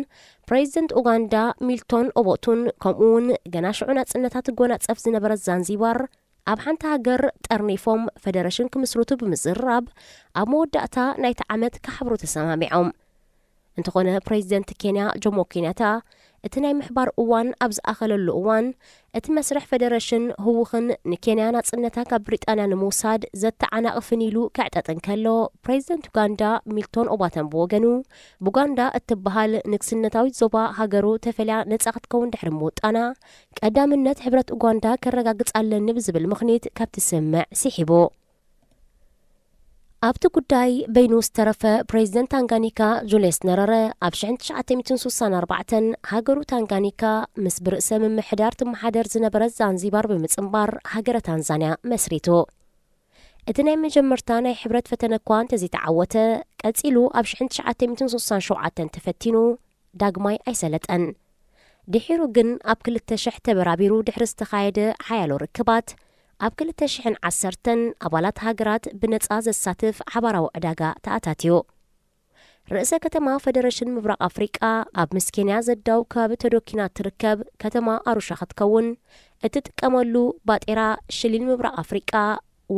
ፕሬዚደንት ኡጋንዳ ሚልቶን ኦቦቱን፣ ከምኡ እውን ገና ሽዑ ናጽነታ ትጎናጸፍ ዝነበረት ዛንዚባር፣ ኣብ ሓንቲ ሃገር ጠርኒፎም ፈደረሽን ክምስርቱ ብምዝርራብ፣ ኣብ መወዳእታ ናይቲ ዓመት ክሓብሩ ተሰማሚዖም። እንተኾነ፣ ፕሬዚደንት ኬንያ ጆሞ ኬንያታ፣ እቲ ናይ ምሕባር እዋን ኣብ ዝኣኸለሉ እዋን፣ እቲ መስርሕ ፈደረሽን ህውኽን ንኬንያ ናጽነታ ካብ ብሪጣንያ ንምውሳድ ዘተዓናቕፍን ኢሉ ክዕጠጥ እንከሎ፣ ፕሬዚደንት ኡጋንዳ ሚልቶን ኦባተን ብወገኑ፣ ቡጋንዳ እትበሃል ንግስነታዊት ዞባ ሃገሩ ተፈልያ ነጻ ክትከውን ድሕሪ ምውጣና፣ ቀዳምነት ሕብረት ኡጋንዳ ከረጋግጽ ኣለኒ ብዝብል ምኽኒት ካብቲ ስምምዕ ስሒቡ። ኣብቲ ጉዳይ በይኑ ዝተረፈ ፕሬዚደንት ታንጋኒካ ጁልየስ ነረረ፣ ኣብ ሽሕን ትሽዓተ ሚእትን ሱሳን ኣርባዕተን ሃገሩ ታንጋኒካ ምስ ብርእሰ ምምሕዳር ትመሓደር ዝነበረት ዛንዚባር ብምጽንባር ሃገረ ታንዛንያ መስሪቱ። እቲ ናይ መጀመርታ ናይ ሕብረት ፈተነ እኳ እንተዘይተዓወተ፣ ቀጺሉ ኣብ ሽሕን ትሽዓተ ሚእትን ሱሳን ሸውዓተን ተፈቲኑ ዳግማይ ኣይሰለጠን። ድሒሩ ግን ኣብ ክልተ ሽሕ ተበራቢሩ ድሕሪ ዝተኻየደ ሓያሎ ርክባት፣ ኣብ ክልተ ሽሕን ዓሰርተን ኣባላት ሃገራት ብነጻ ዘሳትፍ ሓባራዊ ዕዳጋ ተኣታትዩ። ርእሰ ከተማ ፈደረሽን ምብራቕ ኣፍሪቃ፣ ኣብ ምስ ኬንያ ዘዳው ከባቢ ተዶኪና ትርከብ ከተማ ኣሩሻ ክትከውን፣ እትጥቀመሉ ባጤራ ሽሊን ምብራቕ ኣፍሪቃ፣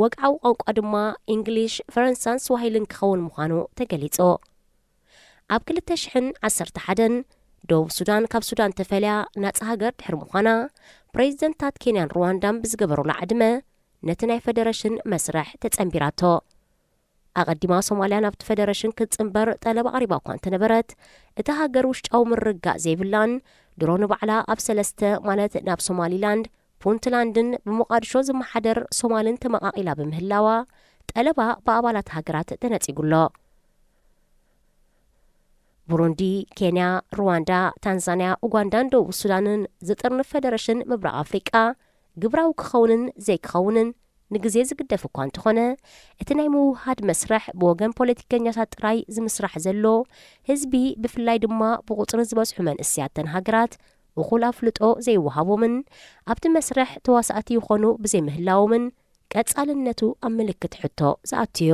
ወግዓዊ ቋንቋ ድማ እንግሊሽ፣ ፈረንሳን ስዋሂልን ክኸውን ምዃኑ ተገሊጹ። ኣብ ክልተ ሽሕን ዓሰርተ ሓደን ደቡብ ሱዳን ካብ ሱዳን ተፈልያ ናጻ ሃገር ድሕሪ ምዃና፣ ፕሬዚደንታት ኬንያን ሩዋንዳን ብዝገበሩላ ዕድመ ነቲ ናይ ፈደረሽን መስርሕ ተጸንቢራቶ። ኣቐዲማ ሶማልያ ናብቲ ፈደረሽን ክትጽንበር ጠለብ ኣቕሪባ እኳ እንተነበረት፣ እታ ሃገር ውሽጣዊ ምርግጋእ ዘይብላን ድሮ ንባዕላ ኣብ ሰለስተ፣ ማለት ናብ ሶማሊላንድ፣ ፑንትላንድን ብሞቓድሾ ዝመሓደር ሶማልን ተመቓቒላ ብምህላዋ፣ ጠለባ ብኣባላት ሃገራት ተነጺጉ ኣሎ። ቡሩንዲ፣ ኬንያ፣ ሩዋንዳ፣ ታንዛንያ፣ ኡጋንዳን ደቡብ ሱዳንን ዝጥርንፍ ፈደረሽን ምብራቕ ኣፍሪቃ፣ ግብራዊ ክኸውንን ዘይክኸውንን ንግዜ ዝግደፍ እኳ እንተኾነ፣ እቲ ናይ ምውህሃድ መስርሕ ብወገን ፖለቲከኛታት ጥራይ ዝምስራሕ ዘሎ፣ ህዝቢ ብፍላይ ድማ ብቑጽሪ ዝበዝሑ መንእሰያት እተን ሃገራት እኹል ኣፍልጦ ዘይወሃቦምን ኣብቲ መስርሕ ተዋሳእቲ ይኾኑ ብዘይምህላዎምን ቀጻልነቱ ኣብ ምልክት ሕቶ ዝኣቱ እዩ።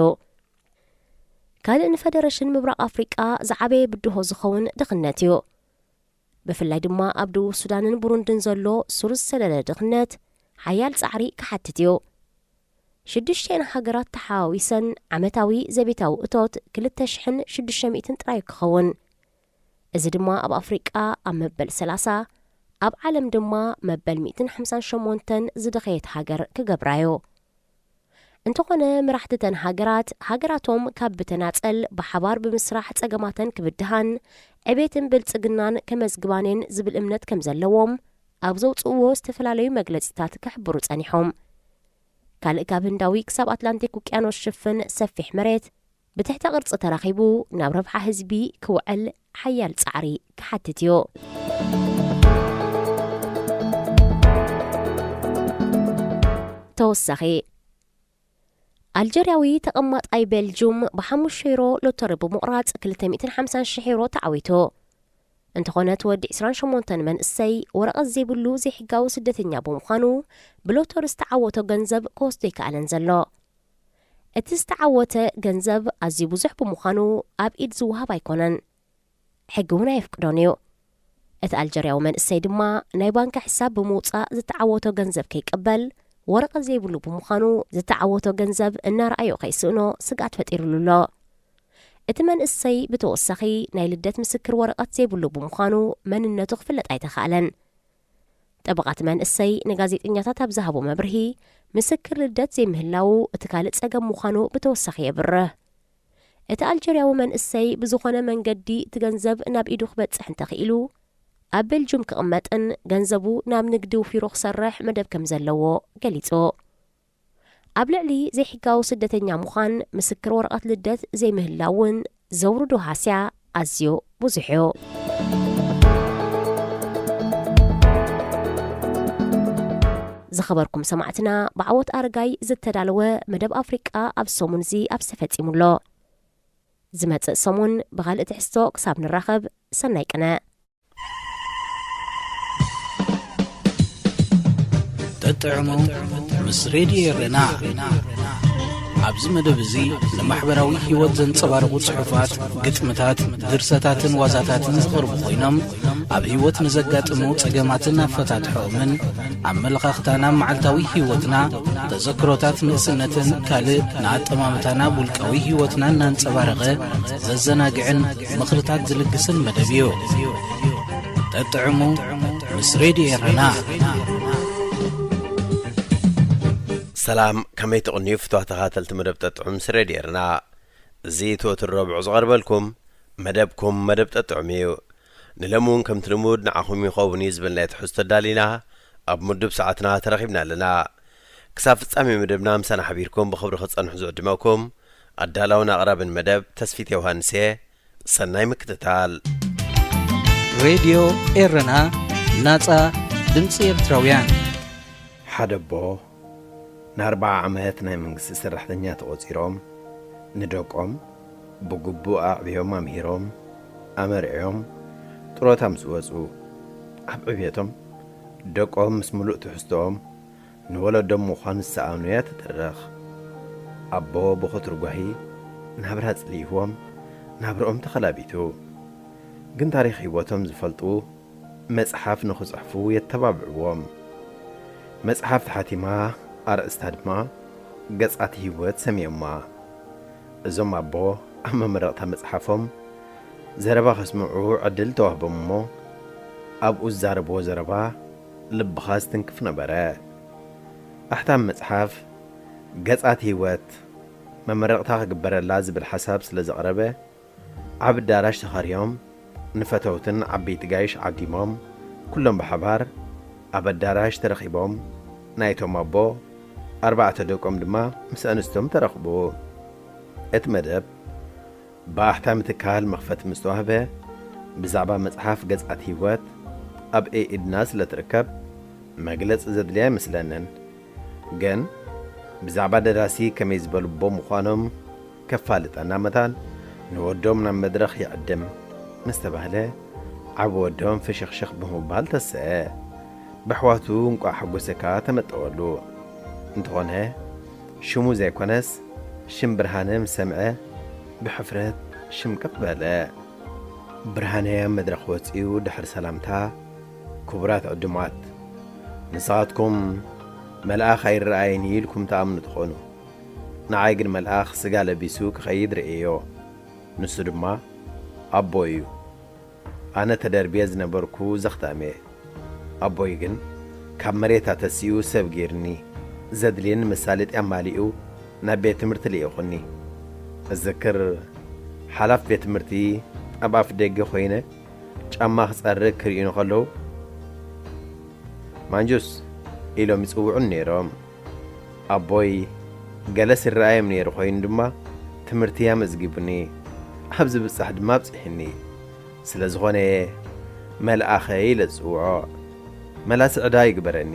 ካልእ ንፈደረሽን ምብራቕ ኣፍሪቃ ዝዓበየ ብድሆ ዝኸውን ድኽነት እዩ። ብፍላይ ድማ ኣብ ደቡብ ሱዳንን ቡሩንድን ዘሎ ሱር ዝሰደደ ድኽነት ሓያል ጻዕሪ ክሓትት እዩ። ሽዱሽተን ሃገራት ተሓዋዊሰን ዓመታዊ ዘቤታዊ እቶት ክልተ ሽሕን ሽዱሽተ ሚእትን ጥራይ ክኸውን፣ እዚ ድማ ኣብ ኣፍሪቃ ኣብ መበል ሰላሳ፣ ኣብ ዓለም ድማ መበል ሚእትን ሓምሳን ሸሞንተን ዝደኸየት ሃገር ክገብራ እዩ። እንተኾነ፣ መራሕቲ እተን ሃገራት፣ ሃገራቶም ካብ ብተናጸል ብሓባር ብምስራሕ ጸገማተን ክብድሃን ዕቤትን ብልጽግናን ከመዝግባን እየን ዝብል እምነት ከም ዘለዎም ኣብ ዘውጽእዎ ዝተፈላለዩ መግለጺታት ክሕብሩ ጸኒሖም። ካልእ ካብ ህንዳዊ ክሳብ ኣትላንቲክ ውቅያኖስ ሽፍን ሰፊሕ መሬት ብትሕተ ቅርጺ ተራኺቡ ናብ ረብሓ ህዝቢ ክውዕል ሓያል ጻዕሪ ክሓትት እዩ። ተወሳኺ፣ ኣልጀርያዊ ተቐማጣይ ቤልጁም ብሓሙሽተ ዩሮ ሎተሪ ብምቑራጽ ክልተ ሚእትን ሓምሳን ሽሕ ዩሮ ተዓዊቱ። እንተኾነ፣ እቲ ወዲ ዕስራን ሸሞንተን መንእሰይ ወረቐት ዘይብሉ ዘይሕጋዊ ስደተኛ ብምዃኑ፣ ብሎተሪ ዝተዓወቶ ገንዘብ ክወስዶ ኣይከኣለን ዘሎ። እቲ ዝተዓወተ ገንዘብ ኣዝዩ ብዙሕ ብምዃኑ፣ ኣብ ኢድ ዝወሃብ ኣይኮነን። ሕጊ እውን ኣየፍቅዶን እዩ። እቲ ኣልጀርያዊ መንእሰይ ድማ ናይ ባንክ ሕሳብ ብምውጻእ ዝተዓወቶ ገንዘብ ከይቅበል፣ ወረቐት ዘይብሉ ብምዃኑ፣ ዝተዓወቶ ገንዘብ እናረኣዮ ከይስእኖ ስግኣት ፈጢሩሉ ኣሎ። እቲ መንእሰይ ብተወሳኺ ናይ ልደት ምስክር ወረቐት ዘይብሉ ብምዃኑ፣ መንነቱ ክፍለጥ ኣይተኻእለን። ጠበቓ እቲ መንእሰይ ንጋዜጠኛታት ኣብ ዝሃቦ መብርሂ፣ ምስክር ልደት ዘይምህላዉ እቲ ካልእ ጸገም ምዃኑ ብተወሳኺ የብርህ። እቲ ኣልጀርያዊ መንእሰይ ብዝኾነ መንገዲ እቲ ገንዘብ ናብ ኢዱ ክበጽሕ እንተኽኢሉ፣ ኣብ ቤልጁም ክቕመጥን ገንዘቡ ናብ ንግዲ ውፊሩ ክሰርሕ መደብ ከም ዘለዎ ገሊጹ። ኣብ ልዕሊ ዘይሕጋዊ ስደተኛ ምዃን፣ ምስክር ወረቐት ልደት ዘይምህላው እውን ዘውርዶ ሃስያ ኣዝዩ ብዙሕ እዩ። ዝኸበርኩም ሰማዕትና፣ ብዓወት ኣረጋይ ዝተዳለወ መደብ ኣፍሪቃ ኣብ ሰሙን እዚ ኣብዚ ተፈጺሙ ኣሎ። ዝመጽእ ሰሙን ብኻልእ ትሕዝቶ ክሳብ ንራኸብ፣ ሰናይ ቅነ። ጥጥዕሙ ምስ ሬድዮ ኤረና። ኣብዚ መደብ እዚ ንማሕበራዊ ህይወት ዘንጸባርቑ ጽሑፋት፣ ግጥምታት፣ ድርሰታትን ዋዛታትን ዝቐርቡ ኮይኖም፣ ኣብ ህይወት ንዘጋጥሙ ጸገማትን ኣፈታትሖኦምን፣ ኣመለኻኽታና፣ መዓልታዊ ህይወትና፣ ተዘክሮታት ንእስነትን ካልእ ንኣጠማምታና ውልቃዊ ህይወትና እናንጸባረቐ ዘዘናግዕን ምኽርታት ዝልግስን መደብ እዩ። ጠጥዕሙ ምስ ሬድዮ ኤረና። ሰላም፣ ከመይ ትቕንዩ ፍትዋ ተኻተልቲ መደብ ጠጥዑም ምስ ሬድዮ ኤረና? እዚ እቲ ወትሩ ረቡዕ ዝቐርበልኩም መደብኩም መደብ ጠጥዑም እዩ። ንሎሚ እውን ከምቲ ልሙድ ንዓኹም ይኸውን እዩ ዝበልናዮ ትሕዝቶ ኣዳሊና ኣብ ምዱብ ሰዓትና ተረኺብና ኣለና። ክሳብ ፍጻሜ መደብና ምሳና ሓቢርኩም ብኽብሪ ክትጸንሑ ዝዕድመኩም ኣዳላውን ኣቕራብን መደብ ተስፊት ዮሃንስ እየ። ሰናይ ምክትታል። ሬድዮ ኤረና፣ ናጻ ድምጺ ኤርትራውያን። ሓደ ኣቦ ንኣርብዓ ዓመት ናይ መንግስቲ ሰራሕተኛ ተቖጺሮም፣ ንደቆም ብግቡእ ኣዕብዮም ኣምሂሮም፣ ኣመርዕዮም፣ ጥሮታ ምስ ወጹ፣ ኣብ ዕብየቶም ደቆም ምስ ምሉእ ትሕዝቶኦም ንወለዶም ምዃን ዝሰኣኑ እያ ትትርኽ። ኣቦ ብኽቱር ጓሂ ናብራ ጽልይዎም፣ ናብርኦም ተኸላቢቱ። ግን ታሪኽ ህይወቶም ዝፈልጡ መጽሓፍ ንኽጽሕፉ የተባብዕዎም። መጽሓፍ ተሓቲማ፣ ኣርእስታ ድማ ገጻት ህይወት ሰምዮማ። እዞም ኣቦ ኣብ መመረቕታ መጽሓፎም ዘረባ ከስምዑ ዕድል ተዋህቦም እሞ፣ ኣብኡ ዝዛረብዎ ዘረባ ልብኻ ዝትንክፍ ነበረ። ኣሕታም መጽሓፍ ገጻት ህይወት መመረቕታ ክግበረላ ዝብል ሓሳብ ስለ ዘቕረበ፣ ኣብ ኣዳራሽ ተኻርዮም ንፈተውትን ዓበይቲ ጋይሽ ዓዲሞም፣ ኩሎም ብሓባር ኣብ ኣዳራሽ ተረኺቦም፣ ናይቶም ኣቦ ኣርባዕተ ደቆም ድማ ምስ ኣንስቶም ተረኽቡ። እቲ መደብ ብኣሕታሚ ትካል መኽፈቲ ምስ ተዋህበ፣ ብዛዕባ መጽሓፍ ገጻት ህይወት ኣብ ኤኢድና ስለ ትርከብ፣ መግለጺ ዘድልያ ኣይመስለንን። ግን ብዛዕባ ደራሲ ከመይ ዝበሉ ኣቦ ምዃኖም ከፋልጠና መታን ንወዶም ናብ መድረኽ ይዕድም ምስ ተባህለ፣ ዓቢ ወዶም ፍሽኽሽኽ ብምባል ተሰአ። ብኣሕዋቱ እንቋዕ ሓጎሰካ ተመጠወሉ። እንተኾነ ሽሙ ዘይኮነስ ሽም ብርሃነ ምስ ሰምዐ ብሕፍረት ሽምቅቕ በለ። ብርሃነ ኣብ መድረኽ ወጺኡ ድሕሪ ሰላምታ፣ ክቡራት ዕዱማት፣ ንስኻትኩም መልኣኽ ኣይረኣይን ኢልኩም ትኣምኑ ትኾኑ። ንዓይ ግን መልኣኽ ስጋ ለቢሱ ክኸይድ ርእየዮ። ንሱ ድማ ኣቦይ እዩ። ኣነ ተደርብየ ዝነበርኩ ዘኽታም እየ። ኣቦይ ግን ካብ መሬት ኣተሲኡ ሰብ ገይሩኒ። ዘድልየኒ መሳለጢ ኣማሊኡ ናብ ቤት ትምህርቲ ልኢኹኒ። እዝክር፣ ሓላፍ ቤት ትምህርቲ ኣብ ኣፍ ደገ ኮይነ ጫማ ክጸርግ ክርእዩኒ ከለዉ፣ "ማንጁስ" ኢሎም ይጽውዑኒ ነይሮም። ኣቦይ ገለስ ይረኣዮም ነይሩ ኮይኑ ድማ ትምህርቲ ኣመዝጊቡኒ። ኣብ ዝብጻሕ ድማ ኣብጺሑኒ። ስለ ዝኾነ እየ መልኣኸ ኢለ ዝጽውዖ። መላሲ ዕዳ ይግበረኒ።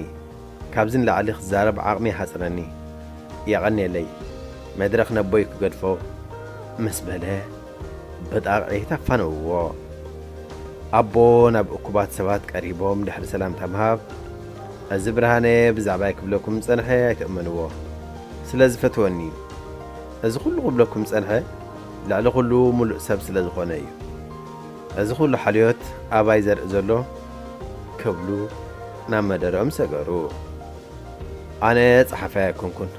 ካብዚ ንላዕሊ ክዛረብ ዓቕሚ ይሓጽረኒ። የቐንየለይ፣ መድረኽ ነቦይ ክገድፎ ምስ በለ ብጣቕዒት ኣፋነውዎ። ኣቦ ናብ እኩባት ሰባት ቀሪቦም ድሕሪ ሰላምታ ምሃብ፣ "እዚ ብርሃነ ብዛዕባይ ክብለኩም ዝጸንሐ ኣይትእመንዎ። ስለ ዝፈትወኒ እዩ። እዚ ኩሉ ክብለኩም ዝጸንሐ ልዕሊ ኩሉ ምሉእ ሰብ ስለ ዝኾነ እዩ። እዚ ኩሉ ሓልዮት ኣባይ ዘርኢ ዘሎ?" ክብሉ ናብ መደረኦም ሰገሩ። ኣነ ጸሓፋይ ኣይኮንኩን።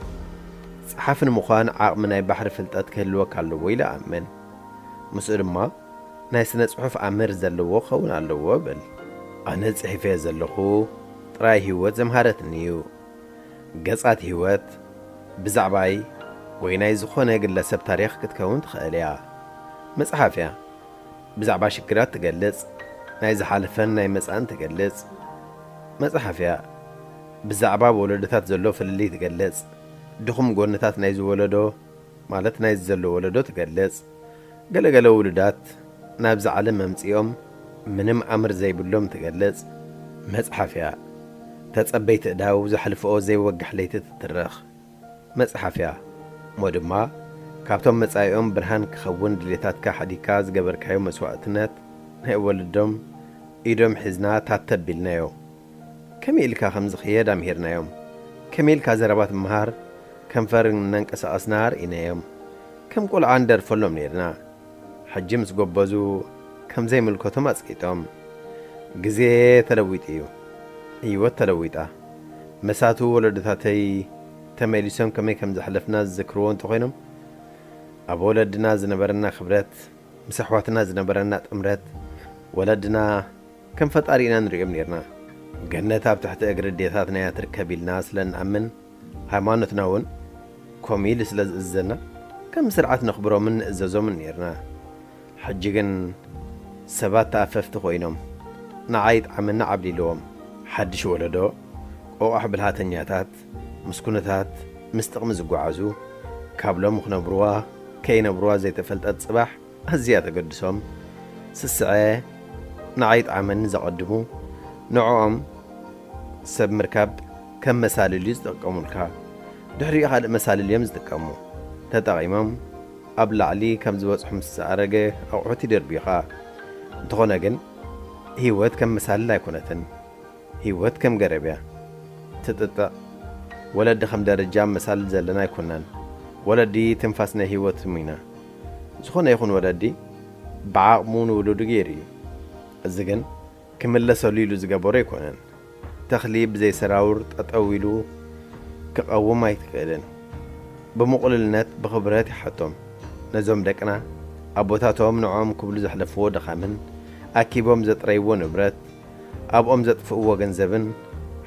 ጸሓፊ ንምዃን ዓቕሚ ናይ ባሕሪ ፍልጠት ክህልወካ ኣለዎ ኢለ እኣምን። ምስኡ ድማ ናይ ስነ ጽሑፍ ኣምር ዘለዎ ክኸውን ኣለዎ እብል። ኣነ ጽሒፈዮ ዘለኹ ጥራይ ህይወት ዘምሃረትኒ እዩ። ገጻት ህይወት ብዛዕባይ ወይ ናይ ዝኾነ ግለሰብ ታሪኽ ክትከውን ትኽእል እያ። መጽሓፍ እያ። ብዛዕባ ሽግራት ትገልጽ፣ ናይ ዝሓለፈን ናይ መጻእን ትገልጽ መጽሓፍ እያ። ብዛዕባ ወለዶታት ዘሎ ፍልልይ ትገልጽ፣ ድኹም ጎንታት ናይዚ ወለዶ፣ ማለት ናይዚ ዘሎ ወለዶ ትገልጽ፣ ገለገለ ውሉዳት ናብዚ ዓለም መምጺኦም ምንም ኣምር ዘይብሎም ትገልጽ መጽሓፍ እያ። ተጸበይቲ እዳው ዘሕልፍኦ ዘይወግሕ ለይቲ ትትርኽ መጽሓፍ እያ። እሞ ድማ ካብቶም መጻኢኦም ብርሃን ክኸውን ድሌታትካ ሓዲግካ ዝገበርካዮ መስዋእትነት ናይ ወለዶም ኢዶም ሒዝና ታተቢልናዮ። ከመይ ኢልካ ከም ዝኽየድ ኣምሂርናዮም። ከመይ ኢልካ ዘረባ ትመሃር፣ ከንፈር እናንቀሳቐስና ርኢናዮም። ከም ቆልዓ ንደርፈሎም ነይርና። ሕጂ ምስ ጎበዙ ከም ዘይምልከቶም ኣጽቂጦም። ግዜ ተለዊጡ እዩ። ህይወት ተለዊጣ። መሳቱ ወለዶታተይ ተመሊሶም ከመይ ከም ዘሕለፍና ዝዝክርዎ እንተኾይኖም፣ ኣብ ወለድና ዝነበረና ክብረት፣ ምስ ኣሕዋትና ዝነበረና ጥምረት፣ ወለድና ከም ፈጣሪ ኢና ንርእዮም ኔርና። ገነት ኣብ ትሕቲ እግሪ ኣዴታትና እያ ትርከብ ኢልና ስለ እንኣምን፣ ሃይማኖትና እውን ከምኡ ኢሉ ስለ ዝእዝዘና፣ ከም ስርዓት ነኽብሮምን ንእዘዞምን ኔርና። ሕጂ ግን ሰባት ተኣፈፍቲ ኮይኖም፣ ንዓይ ይጥዓመኒ ዓብሊልዎም። ሓድሽ ወለዶ፣ ቆቋሕ ብልሃተኛታት፣ ምስኩነታት፣ ምስ ጥቕሚ ዝጓዓዙ፣ ካብ ሎሚ ክነብርዋ ከይነብርዋ ዘይተፈልጠት ጽባሕ ኣዝያ ተገድሶም። ስስዐ፣ ንዓይ ይጥዓመኒ ዘቐድሙ፣ ንዕኦም ሰብ ምርካብ ከም መሳልል እዩ ዝጥቀሙልካ። ድሕሪኡ ካልእ መሳልል እዮም ዝጥቀሙ። ተጠቒሞም ኣብ ላዕሊ ከም ዝበጽሑ ምስ ኣረገ ኣቑሑት ይደርብዩኻ። እንተኾነ ግን ህይወት ከም መሳልል ኣይኮነትን። ህይወት ከም ገረብ እያ። ትጥጥዕ። ወለዲ ከም ደረጃ መሳልል ዘለና ኣይኮናን። ወለዲ ትንፋስ ናይ ህይወት ኢና። ዝኾነ ይኹን ወለዲ ብዓቕሙ ንውሉዱ ገይሩ እዩ። እዚ ግን ክምለሰሉ ኢሉ ዝገበሮ ኣይኮነን። ተኽሊ ብዘይ ሰራውር ጠጠው ኢሉ ክቐውም ኣይትኽእልን። ብምቕሉልነት ብኽብረት ይሓቶም። ነዞም ደቅና ኣቦታቶም ንዕኦም ክብሉ ዘሕለፍዎ ድኻምን ኣኪቦም ዘጥረይዎ ንብረት ኣብኦም ዘጥፍእዎ ገንዘብን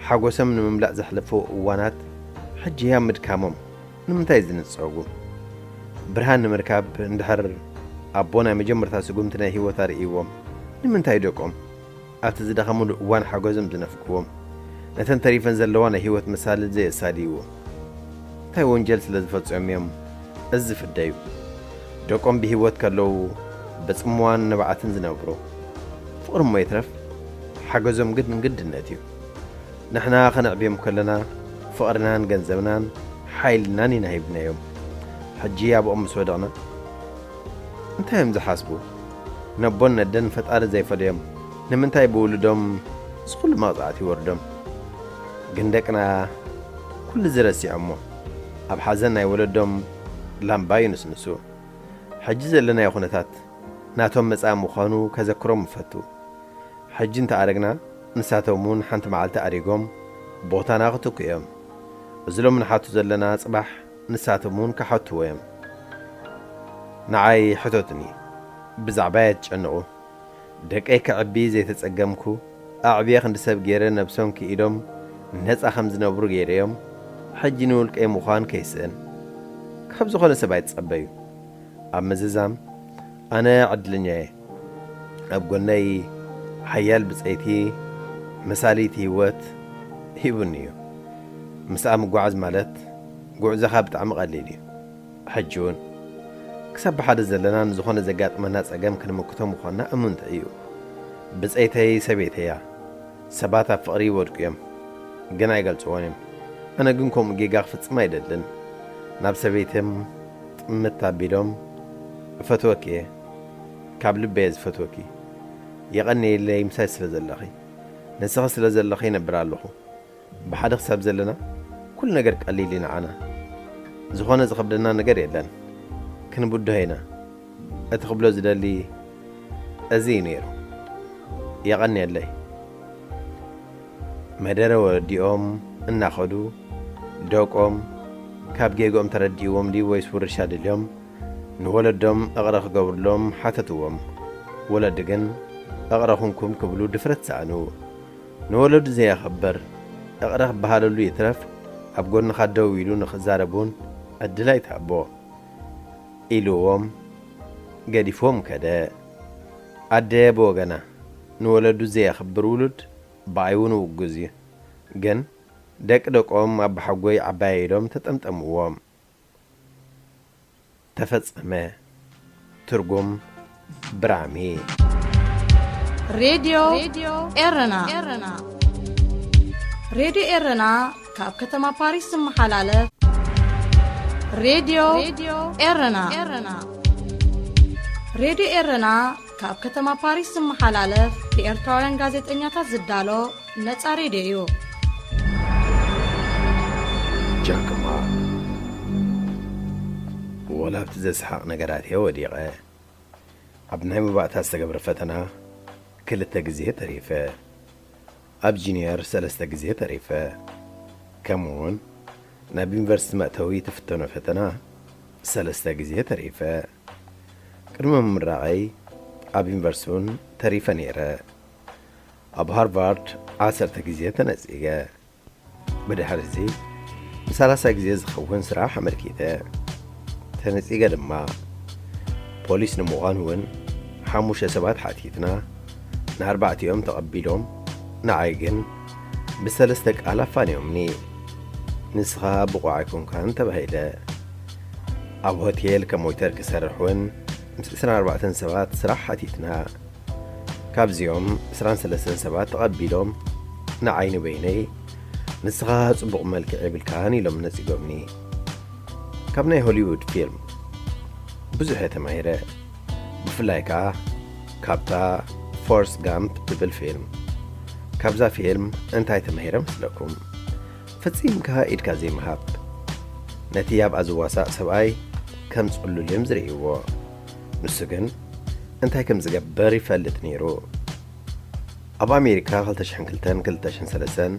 ሓጎሶም ንምምላእ ዘሕለፍዎ እዋናት ሕጂ ህያብ ምድካሞም ንምንታይ ዝንጸጉ? ብርሃን ንምርካብ እንድሕር ኣቦ ናይ መጀመርታ ስጉምቲ ናይ ህይወት ኣርእይዎም ንምንታይ ደቆም ኣብቲ ዝደኸምሉ እዋን ሓገዞም ዝነፍግዎም? ነተን ተሪፈን ዘለዋ ናይ ህይወት መሳልል ዘየሳልይዎ? እንታይ ወንጀል ስለ ዝፈጸሙ እዮም እዚ ዝፍደዩ? ደቆም ብህይወት ከለዉ ብጽምዋን ንብዓትን ዝነብሩ። ፍቕሪ እሞ ይትረፍ ሓገዞም ግን ግድነት እዩ። ንሕና ኸነዕብዮም ከለና ፍቕርናን ገንዘብናን ሓይልናን ኢና ሂብናዮም። ሕጂ ኣብኦም ምስ ወደቕና እንታይ እዮም ዝሓስቡ? ነቦን ነደን ፈጣሪ ዘይፈለዮም ንምንታይ ብውሉዶም እዚ ኹሉ መቕጻዕቲ ይወርዶም? ግን ደቅና ኩሉ ዝረሲዖሞ ኣብ ሓዘን ናይ ወለዶም ላምባ ይንስንሱ። ሕጂ ዘለናዮ ኩነታት ናቶም መጻኢ ምዃኑ ከዘክሮም እፈቱ። ሕጂ እንተ ኣረግና ንሳቶም እውን ሓንቲ መዓልቲ ኣሪጎም ቦታና ክትኩ እዮም። እዚ ሎም ንሓቱ ዘለና ጽባሕ ንሳቶም እውን ክሓትዎ እዮም። ንዓይ ሕተቱኒ። ብዛዕባይ ኣይትጨንቑ። ደቀይ ከዕቢ ዘይተጸገምኩ፣ ኣዕብየ ክንዲ ሰብ ገይረ ነብሶም ክኢዶም ነጻ ከም ዝነብሩ ገይረዮም፣ ሕጂ ንውልቀይ ምዃን ከይስእን። ካብ ዝኾነ ሰብ ኣይትጸበዩ። ኣብ ምዝዛም ኣነ ዕድለኛ እየ። ኣብ ጎነይ ሓያል ብጸይቲ መሳልይቲ ህይወት ሂቡኒ እዩ። ምስኣ ምጓዓዝ ማለት ጉዕዞኻ ብጣዕሚ ቀሊል እዩ። ሕጂ እውን ክሳብ ብሓደ ዘለና ንዝኾነ ዘጋጥመና ጸገም ክንምክቶ ምዃንና እሙን እዩ። ብጸይተይ ሰበይተይ እያ። ሰባት ኣብ ፍቕሪ ይወድቁ እዮም፣ ግን ኣይገልጽዎን እዮም። ኣነ ግን ከምኡ ጌጋ ክፍጽም ኣይደልን። ናብ ሰበይቶም ጥምት ኣቢሎም፣ "እፈትወኪ እየ፣ ካብ ልበ እየ ዝፈትወኪ። የቐንየለይ ምሳይ ስለ ዘለኺ። ንስኺ ስለ ዘለኺ ይነብር ኣለኹ። ብሓደ ክሳብ ዘለና ኩሉ ነገር ቀሊል እዩ ንዓና። ዝኾነ ዝኸብደና ነገር የለን። ክንብድሆ ኢና። እቲ ክብሎ ዝደሊ እዚ እዩ ነይሩ። የቐንየለይ።" መደረ ወዲኦም እናኸዱ፣ ደቆም ካብ ጌግኦም ተረዲእዎም ድዩ ወይስ ውርሻ ደልዮም ንወለዶም እቕረ ክገብሩሎም ሓተትዎም። ወለዲ ግን እቕረ ኩንኩም ክብሉ ድፍረት ሰኣኑ። ንወለዱ ዘየኽብር እቕረ ክበሃለሉ ይትረፍ ኣብ ጎንኻ ደው ኢሉ ንኽዛረብ እውን ዕድል ኣይትሃቦ። ኢልዎም ገዲፍዎም ከደ። ኣደ ብወገና ንወለዱ ዘየኽብር ውሉድ ብኣይ እውን ውጉዝ እዩ። ግን ደቂ ደቆም ኣባሓጎይ ዓባየ ኢሎም ተጠምጠምዎም። ተፈጸመ። ትርጉም ብራሚ። ሬድዮ ኤረና። ሬድዮ ኤረና ካብ ከተማ ፓሪስ ዝመሓላለፍ ሬድዮ ኤረና። ሬድዮ ኤረና ካብ ከተማ ፓሪስ ዝመሓላለፍ ብኤርትራውያን ጋዜጠኛታት ዝዳሎ ነጻ ሬድዮ እዩ። ጃክማ። ወላ ኣብቲ ዘስሓቕ ነገራት እየ ወዲቐ። ኣብ ናይ መባእታ ዝተገብረ ፈተና ክልተ ግዜ ተሪፈ። ኣብ ጁኒየር ሰለስተ ግዜ ተሪፈ። ከምኡውን ናብ ዩኒቨርሲቲ መእተዊ ትፍተኖ ፈተና ሰለስተ ግዜ ተሪፈ። ቅድሚ ምምራቐይ ኣብ ዩኒቨርሲቲ እውን ተሪፈ ነይረ። ኣብ ሃርቫርድ ዓሰርተ ግዜ ተነጺገ። ብድሕሪ እዚ ንሰላሳ ግዜ ዝኸውን ስራሕ ኣመልኪተ። ተነጺገ ድማ። ፖሊስ ንምዃን እውን ሓሙሽተ ሰባት ሓቲትና፣ ንኣርባዕቲኦም ተቐቢሎም፣ ንዓይ ግን ብሰለስተ ቃል ኣፋንዮምኒ። "ንስኻ ብቑዕ ኣይኮንካን" ተባሂለ። ኣብ ሆቴል ከም ዌይተር ክሰርሕ እውን ምስ ዕስራን ኣርባዕተን ሰባት ስራሕ ሓቲትና። ካብዚኦም ዕስራን ሰለስተን ሰባት ተቐቢሎም፣ ንዓይ ንበይነይ "ንስኻ ጽቡቕ መልክዕ የብልካን" ኢሎም ነጺጎምኒ። ካብ ናይ ሆሊውድ ፊልም ብዙሕ እየ ተማሂረ፣ ብፍላይ ከኣ ካብታ ፎረስት ጋምፕ ትብል ፊልም። ካብዛ ፊልም እንታይ ተማሂረ መስለኩም? ፈጺምካ ኢድካ ዘይምሃብ። ነቲ ኣብኣ ዝዋሳእ ሰብኣይ ከም ጽሉል እዮም ዝርእይዎ። ንሱ ግን እንታይ ከም ዝገብር ይፈልጥ ነይሩ። ኣብ ኣሜሪካ ክልተ ሽሕን ክልተን ክልተ ሽሕን ሰለስተን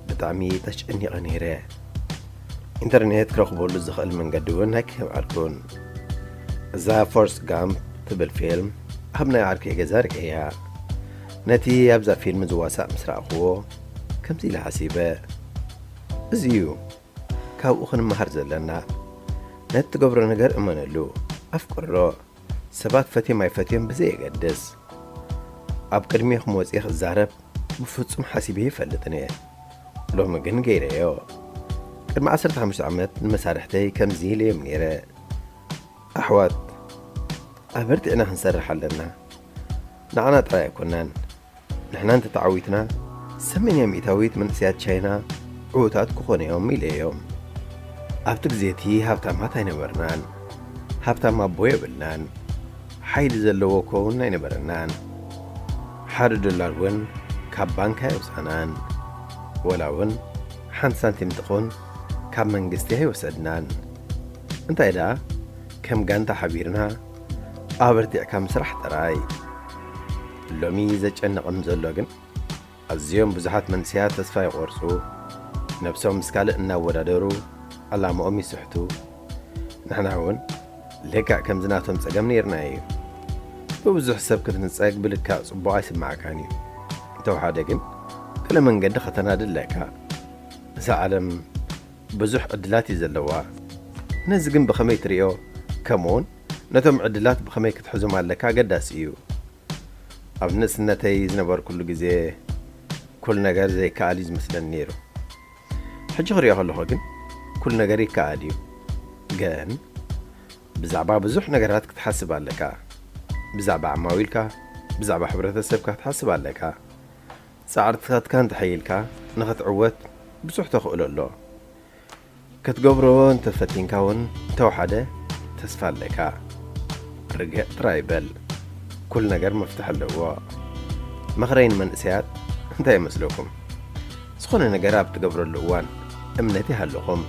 ብጣዕሚ ተጨኒቐ ነይረ። ኢንተርኔት ክረኽበሉ ዝኽእል መንገዲ እውን ኣይከማዕልኩን። እዛ ፎረስት ጋምፕ ትብል ፊልም ኣብ ናይ ዓርከይ ገዛ ርእየያ። ነቲ ኣብዛ ፊልም ዝዋሳእ ምስ ረኣኽዎ፣ ከምዚ ኢለ ሓሲበ፣ "እዚ እዩ ካብኡ ክንመሃር ዘለና። ነቲ ትገብሮ ነገር እመነሉ፣ ኣፍቅሮ፣ ሰባት ፈትዮም ኣይፈትዮም ብዘየገድስ። ኣብ ቅድሜኹም ወጺኤ ክዛረብ ብፍጹም ሓሲበ ኣይፈልጥን እየ። ሎሚ ግን ገይረዮ። ቅድሚ ዓሰርተ ሓሙሽተ ዓመት ንመሳርሕተይ ከምዚ ኢለዮም ነይረ፣ ኣሕዋት፣ ኣበርቲዕና ክንሰርሕ ኣለና። ንዓና ጥራይ ኣይኮናን፣ ንሕና እንተተዓዊትና፣ ሰማንያ ሚእታዊት መንእሰያት ቻይና ዕዉታት ክኾኑ እዮም" ኢለዮም። ኣብቲ ግዜ እቲ ሃብታማት ኣይነበርናን። ሃብታም ኣቦ የብልናን። ሓይሊ ዘለዎ እኮ እውን ኣይነበረናን። ሓደ ዶላር እውን ካብ ባንክ ኣየውጻእናን። ወላ እውን ሓንቲ ሳንቲም ትኹን ካብ መንግስቲ ኣይወሰድናን። እንታይ ደኣ፣ ከም ጋንታ ሓቢርና ኣበርቲዕካ ምስራሕ ጥራይ። ሎሚ ዘጨንቕም ዘሎ ግን፣ ኣዝዮም ብዙሓት መንእሰያት ተስፋ ይቖርጹ፣ ነብሶም ምስ ካልእ እናወዳደሩ ዕላማኦም ይስሕቱ። ንሕና እውን ልክዕ ከምዚ ናቶም ጸገም ነይርና እዩ። ብብዙሕ ሰብ ክትንጸግ ብልክዕ ጽቡቕ ኣይስምዓካን እዩ። እንተወሓደ ግን ገለ መንገዲ ከተናዲ ኣለካ። እዛ ዓለም ብዙሕ ዕድላት እዩ ዘለዋ። ነዚ ግን ብኸመይ ትርእዮ? ከምኡውን ነቶም ዕድላት ብኸመይ ክትሕዞም ኣለካ ኣገዳሲ እዩ። ኣብ ንእስነተይ ዝነበርኩሉ ግዜ ኩሉ ነገር ዘይከኣል እዩ ዝመስለኒ ነይሩ። ሕጂ ክሪኦ ከለኹ ግን ኩሉ ነገር ይከኣል እዩ። ግን ብዛዕባ ብዙሕ ነገራት ክትሓስብ ኣለካ። ብዛዕባ ዓማዊልካ፣ ብዛዕባ ሕብረተሰብካ ክትሓስብ ኣለካ። ጻዕርትታትካ እንተሐይልካ ንኽትዕወት ብዙሕ ተኽእሎ ኣሎ። ክትገብሮ እንተፈቲንካ እውን እንተወሓደ ተስፋ ኣለካ። ርግእ ጥራይ በል። ኩሉ ነገር መፍትሕ ኣለዎ። ምኽረይ ንመንእሰያት እንታይ ይመስለኩም? ዝኾነ ነገር ኣብ ትገብረሉ እዋን እምነት ይሃልኹም።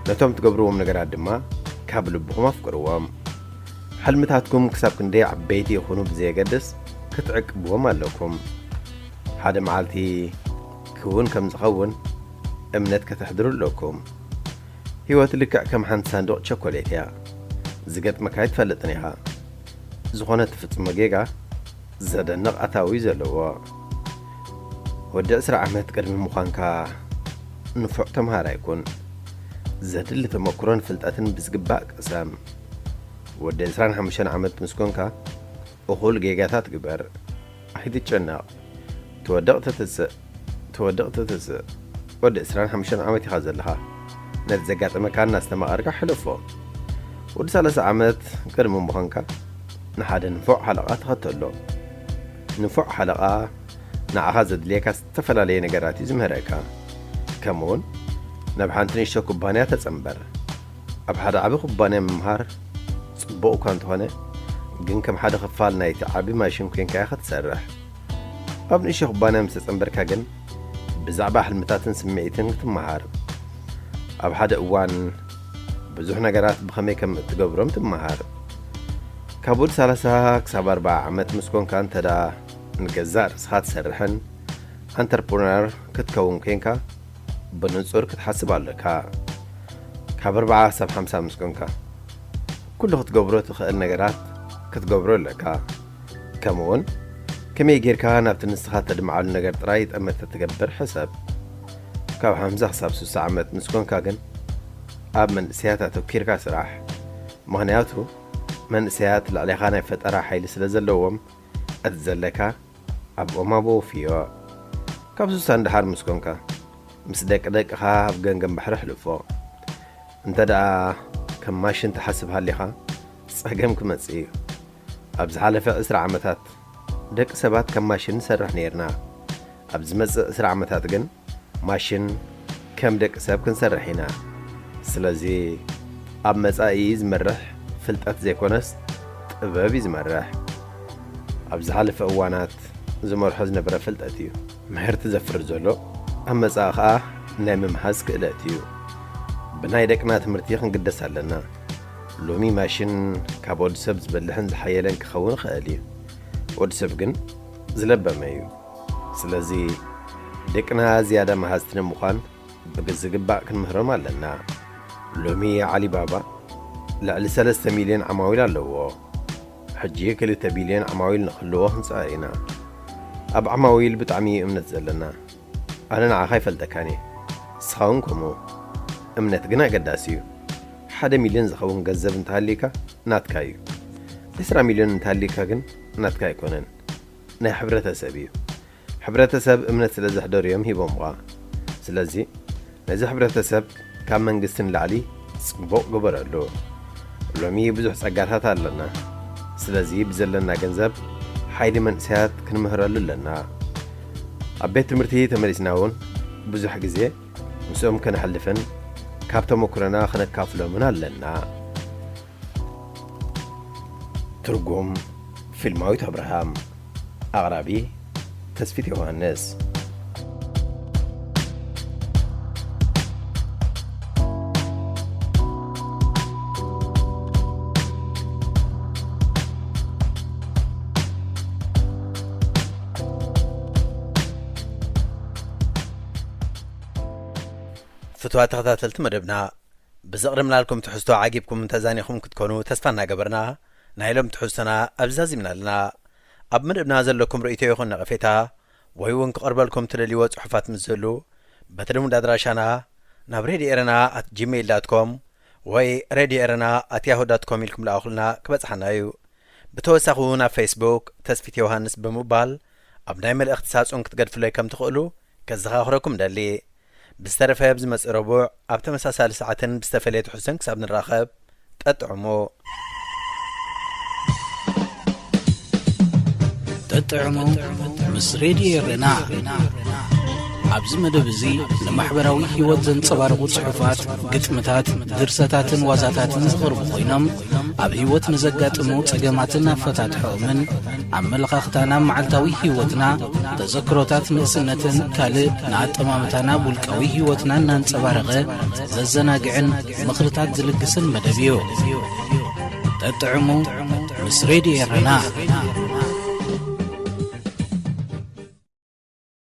ነቶም ትገብርዎም ነገራት ድማ ካብ ልብኹም ኣፍቅርዎም። ሕልምታትኩም ክሳብ ክንደይ ዓበይቲ ይኹኑ ብዘየገድስ ክትዕቅብዎም ኣለኩም። ሓደ መዓልቲ ክውን ከም ዝኸውን እምነት ከተሕድሩ ኣለኩም። ህይወት ልክዕ ከም ሓንቲ ሳንዱቕ ቸኮሌት እያ። ዝገጥመካ ኣይትፈልጥን ኢኻ። ዝኾነ ትፍጽሞ ጌጋ ዘደንቕ ኣታዊ እዩ ዘለዎ። ወዲ ዕስራ ዓመት ቅድሚ ምዃንካ ንፉዕ ተምሃራይ ኩን። ዘድሊ ተመክሮን ፍልጠትን ብዝግባእ ቅሰም። ወዲ ዕስራን ሓሙሽተን ዓመት ምስ ኮንካ እኹል ጌጋታት ግበር። ኣይትጨነቕ። ትወድቕ ትትስእ፣ ትወድቕ ትትስእ። ወዲ ዕስራን ሓሙሽተን ዓመት ኢኻ ዘለኻ። ነቲ ዘጋጠመካ እናስተማቐርካ ሕለፎ። ወዲ ሰላሳ ዓመት ቅድሚ ምዃንካ ንሓደ ንፉዕ ሓለቓ ተኸተሎ። ንፉዕ ሓለቓ ንዓኻ ዘድልየካ ዝተፈላለየ ነገራት እዩ ዝምህረካ። ከምኡውን ናብ ሓንቲ ንእሽቶ ኩባንያ ተጸንበር። ኣብ ሓደ ዓቢ ኩባንያ ምምሃር ጽቡቕ እኳ እንተኾነ፣ ግን ከም ሓደ ክፋል ናይቲ ዓቢ ማሽን ኮይንካ ኢኻ ትሰርሕ። ኣብ ንእሽቶ ኩባንያ ምስ ተጸንበርካ ግን ብዛዕባ ሕልምታትን ስምዒትን ክትመሃር። ኣብ ሓደ እዋን ብዙሕ ነገራት ብኸመይ ከም እትገብሮም ትመሃር። ካብ ወዲ ሰላሳ ክሳብ ኣርብዓ ዓመት ምስ ኮንካ እንተ ደኣ ንገዛእ ርእስኻ ትሰርሕን ኣንተርፕረነር ክትከውን ኮንካ ብንጹር ክትሓስብ ኣለካ። ካብ ኣርብዓ ክሳብ ሓምሳ ምስ ኮንካ ኩሉ ክትገብሮ ትኽእል ነገራት ክትገብሮ ኣለካ። ከምኡውን ከመይ ጌርካ ናብቲ ንስኻ ተድምዓሉ ነገር ጥራይ ጠመተ ትገብር ሕሰብ። ካብ ሓምሳ ክሳብ ስሳ ዓመት ምስ ኮንካ ግን ኣብ መንእሰያት ኣተኪርካ ስራሕ። ምኽንያቱ መንእሰያት ልዕሌኻ ናይ ፈጠራ ሓይሊ ስለ ዘለዎም እቲ ዘለካ ኣብኦም ኣወፍዮ። ካብ ስሳ ንደሓር ምስ ኮንካ ምስ ደቂ ደቅኻ ኣብ ገምገም ባሕሪ ኣሕልፎ። እንተ ደኣ ከም ማሽን ትሓስብ ሃሊኻ ጸገም ክመጽእ እዩ። ኣብ ዝሓለፈ ዕስራ ዓመታት ደቂ ሰባት ከም ማሽን ንሰርሕ ነይርና። ኣብ ዝመጽእ ዕስራ ዓመታት ግን ማሽን ከም ደቂ ሰብ ክንሰርሕ ኢና። ስለዚ ኣብ መጻኢ ዝመርሕ ፍልጠት ዘይኮነስ ጥበብ እዩ ዝመርሕ። ኣብ ዝሓለፈ እዋናት ዝመርሖ ዝነበረ ፍልጠት እዩ ምህርቲ ዘፍሪ ዘሎ። ኣብ መጻኢ ኸኣ ናይ ምምሃዝ ክእለት እዩ። ብናይ ደቅና ትምህርቲ ክንግደስ ኣለና። ሎሚ ማሽን ካብ ወዲ ሰብ ዝበልሕን ዝሓየለን ክኸውን ይኽእል እዩ። ወዲ ሰብ ግን ዝለበመ እዩ። ስለዚ ደቅና ዝያዳ መሃዝቲ ንምዃን ብዝግባእ ክንምህሮም ኣለና። ሎሚ ዓሊባባ ልዕሊ ሰለስተ ሚልዮን ዓማዊል ኣለዎ። ሕጂ ክልተ ቢልዮን ዓማዊል ንኽህልዎ ክንጽዕር ኢና። ኣብ ዓማዊል ብጣዕሚ እዩ እምነት ዘለና። ኣነ ንዓኻ ኣይፈልጠካን እየ። ንስኻ እውን ከምኡ። እምነት ግን ኣገዳሲ እዩ። ሓደ ሚልዮን ዝኸውን ገንዘብ እንተሃልዩካ ናትካ እዩ። ዕስራ ሚልዮን እንተሃልዩካ ግን ናትካ ኣይኮነን። ናይ ሕብረተሰብ እዩ። ሕብረተሰብ እምነት ስለ ዘሕደሩ እዮም ሂቦምኻ። ስለዚ ነዚ ሕብረተሰብ ካብ መንግስቲ ንላዕሊ ጽቡቕ ግበረሉ። ሎሚ ብዙሕ ጸጋታት ኣለና። ስለዚ ብዘለና ገንዘብ ሓይሊ መንእሰያት ክንምህረሉ ኣለና። ኣብ ቤት ትምህርቲ ተመሊስና እውን ብዙሕ ግዜ ምስኦም ከነሕልፍን ካብ ተመኩሮና ከነካፍሎምን ኣለና። ትርጉም ፊልማዊት ኣብርሃም። ኣቕራቢ ተስፊት ዮሃንስ። ፍትዋት ተኸታተልቲ መደብና፣ ብዘቕረብናልኩም ትሕዝቶ ዓጊብኩም ተዛኒኹም ክትኮኑ ተስፋ እናገበርና፣ ናይ ሎም ትሕዝቶና ኣብዚ ዛዚምና ኣለና። ኣብ መደብና ዘለኩም ርእይቶ ይኹን ነቐፌታ፣ ወይ እውን ክቐርበልኩም ትደልይዎ ጽሑፋት ምስ ዝህሉ፣ በቲ ልሙድ ኣድራሻና ናብ ሬድዮ ኤረና ኣት ጂሜይል ዳት ኮም ወይ ሬድዮ ኤረና ኣት ያሁ ዳት ኮም ኢልኩም ልኣኹልና ክበጽሓና እዩ። ብተወሳኺ እውን ኣብ ፌስቡክ ተስፊት ዮሃንስ ብምባል ኣብ ናይ መልእኽቲ ሳጹን ክትገድፍለይ ከም ትኽእሉ ከዘኻኽረኩም ደሊ። ብዝተረፈ ኣብ ዝመጽእ ረቡዕ ኣብ ተመሳሳሊ ሰዓትን ብዝተፈለየ ትሕዝቶን ክሳብ ንራኸብ፣ ጠጥዕሙ። ጠጥዕሙ ምስ ሬድዮ ኤረና። ኣብዚ መደብ እዚ ንማሕበራዊ ህይወት ዘንጸባርቑ ጽሑፋት፣ ግጥምታት፣ ድርሰታትን ዋዛታትን ዝቐርቡ ኮይኖም፣ ኣብ ህይወት ንዘጋጥሙ ጸገማትን ኣፈታትሖኦምን፣ ኣመለኻኽታና ኣብ መዓልታዊ ህይወትና፣ ተዘክሮታት ንእስነትን ካልእ ንኣጠማምታና ኣብ ውልቃዊ ህይወትና እናንጸባረቐ ዘዘናግዕን ምኽርታት ዝልግስን መደብ እዩ። ጠጥዕሙ ምስ ሬድዮ ኤረና።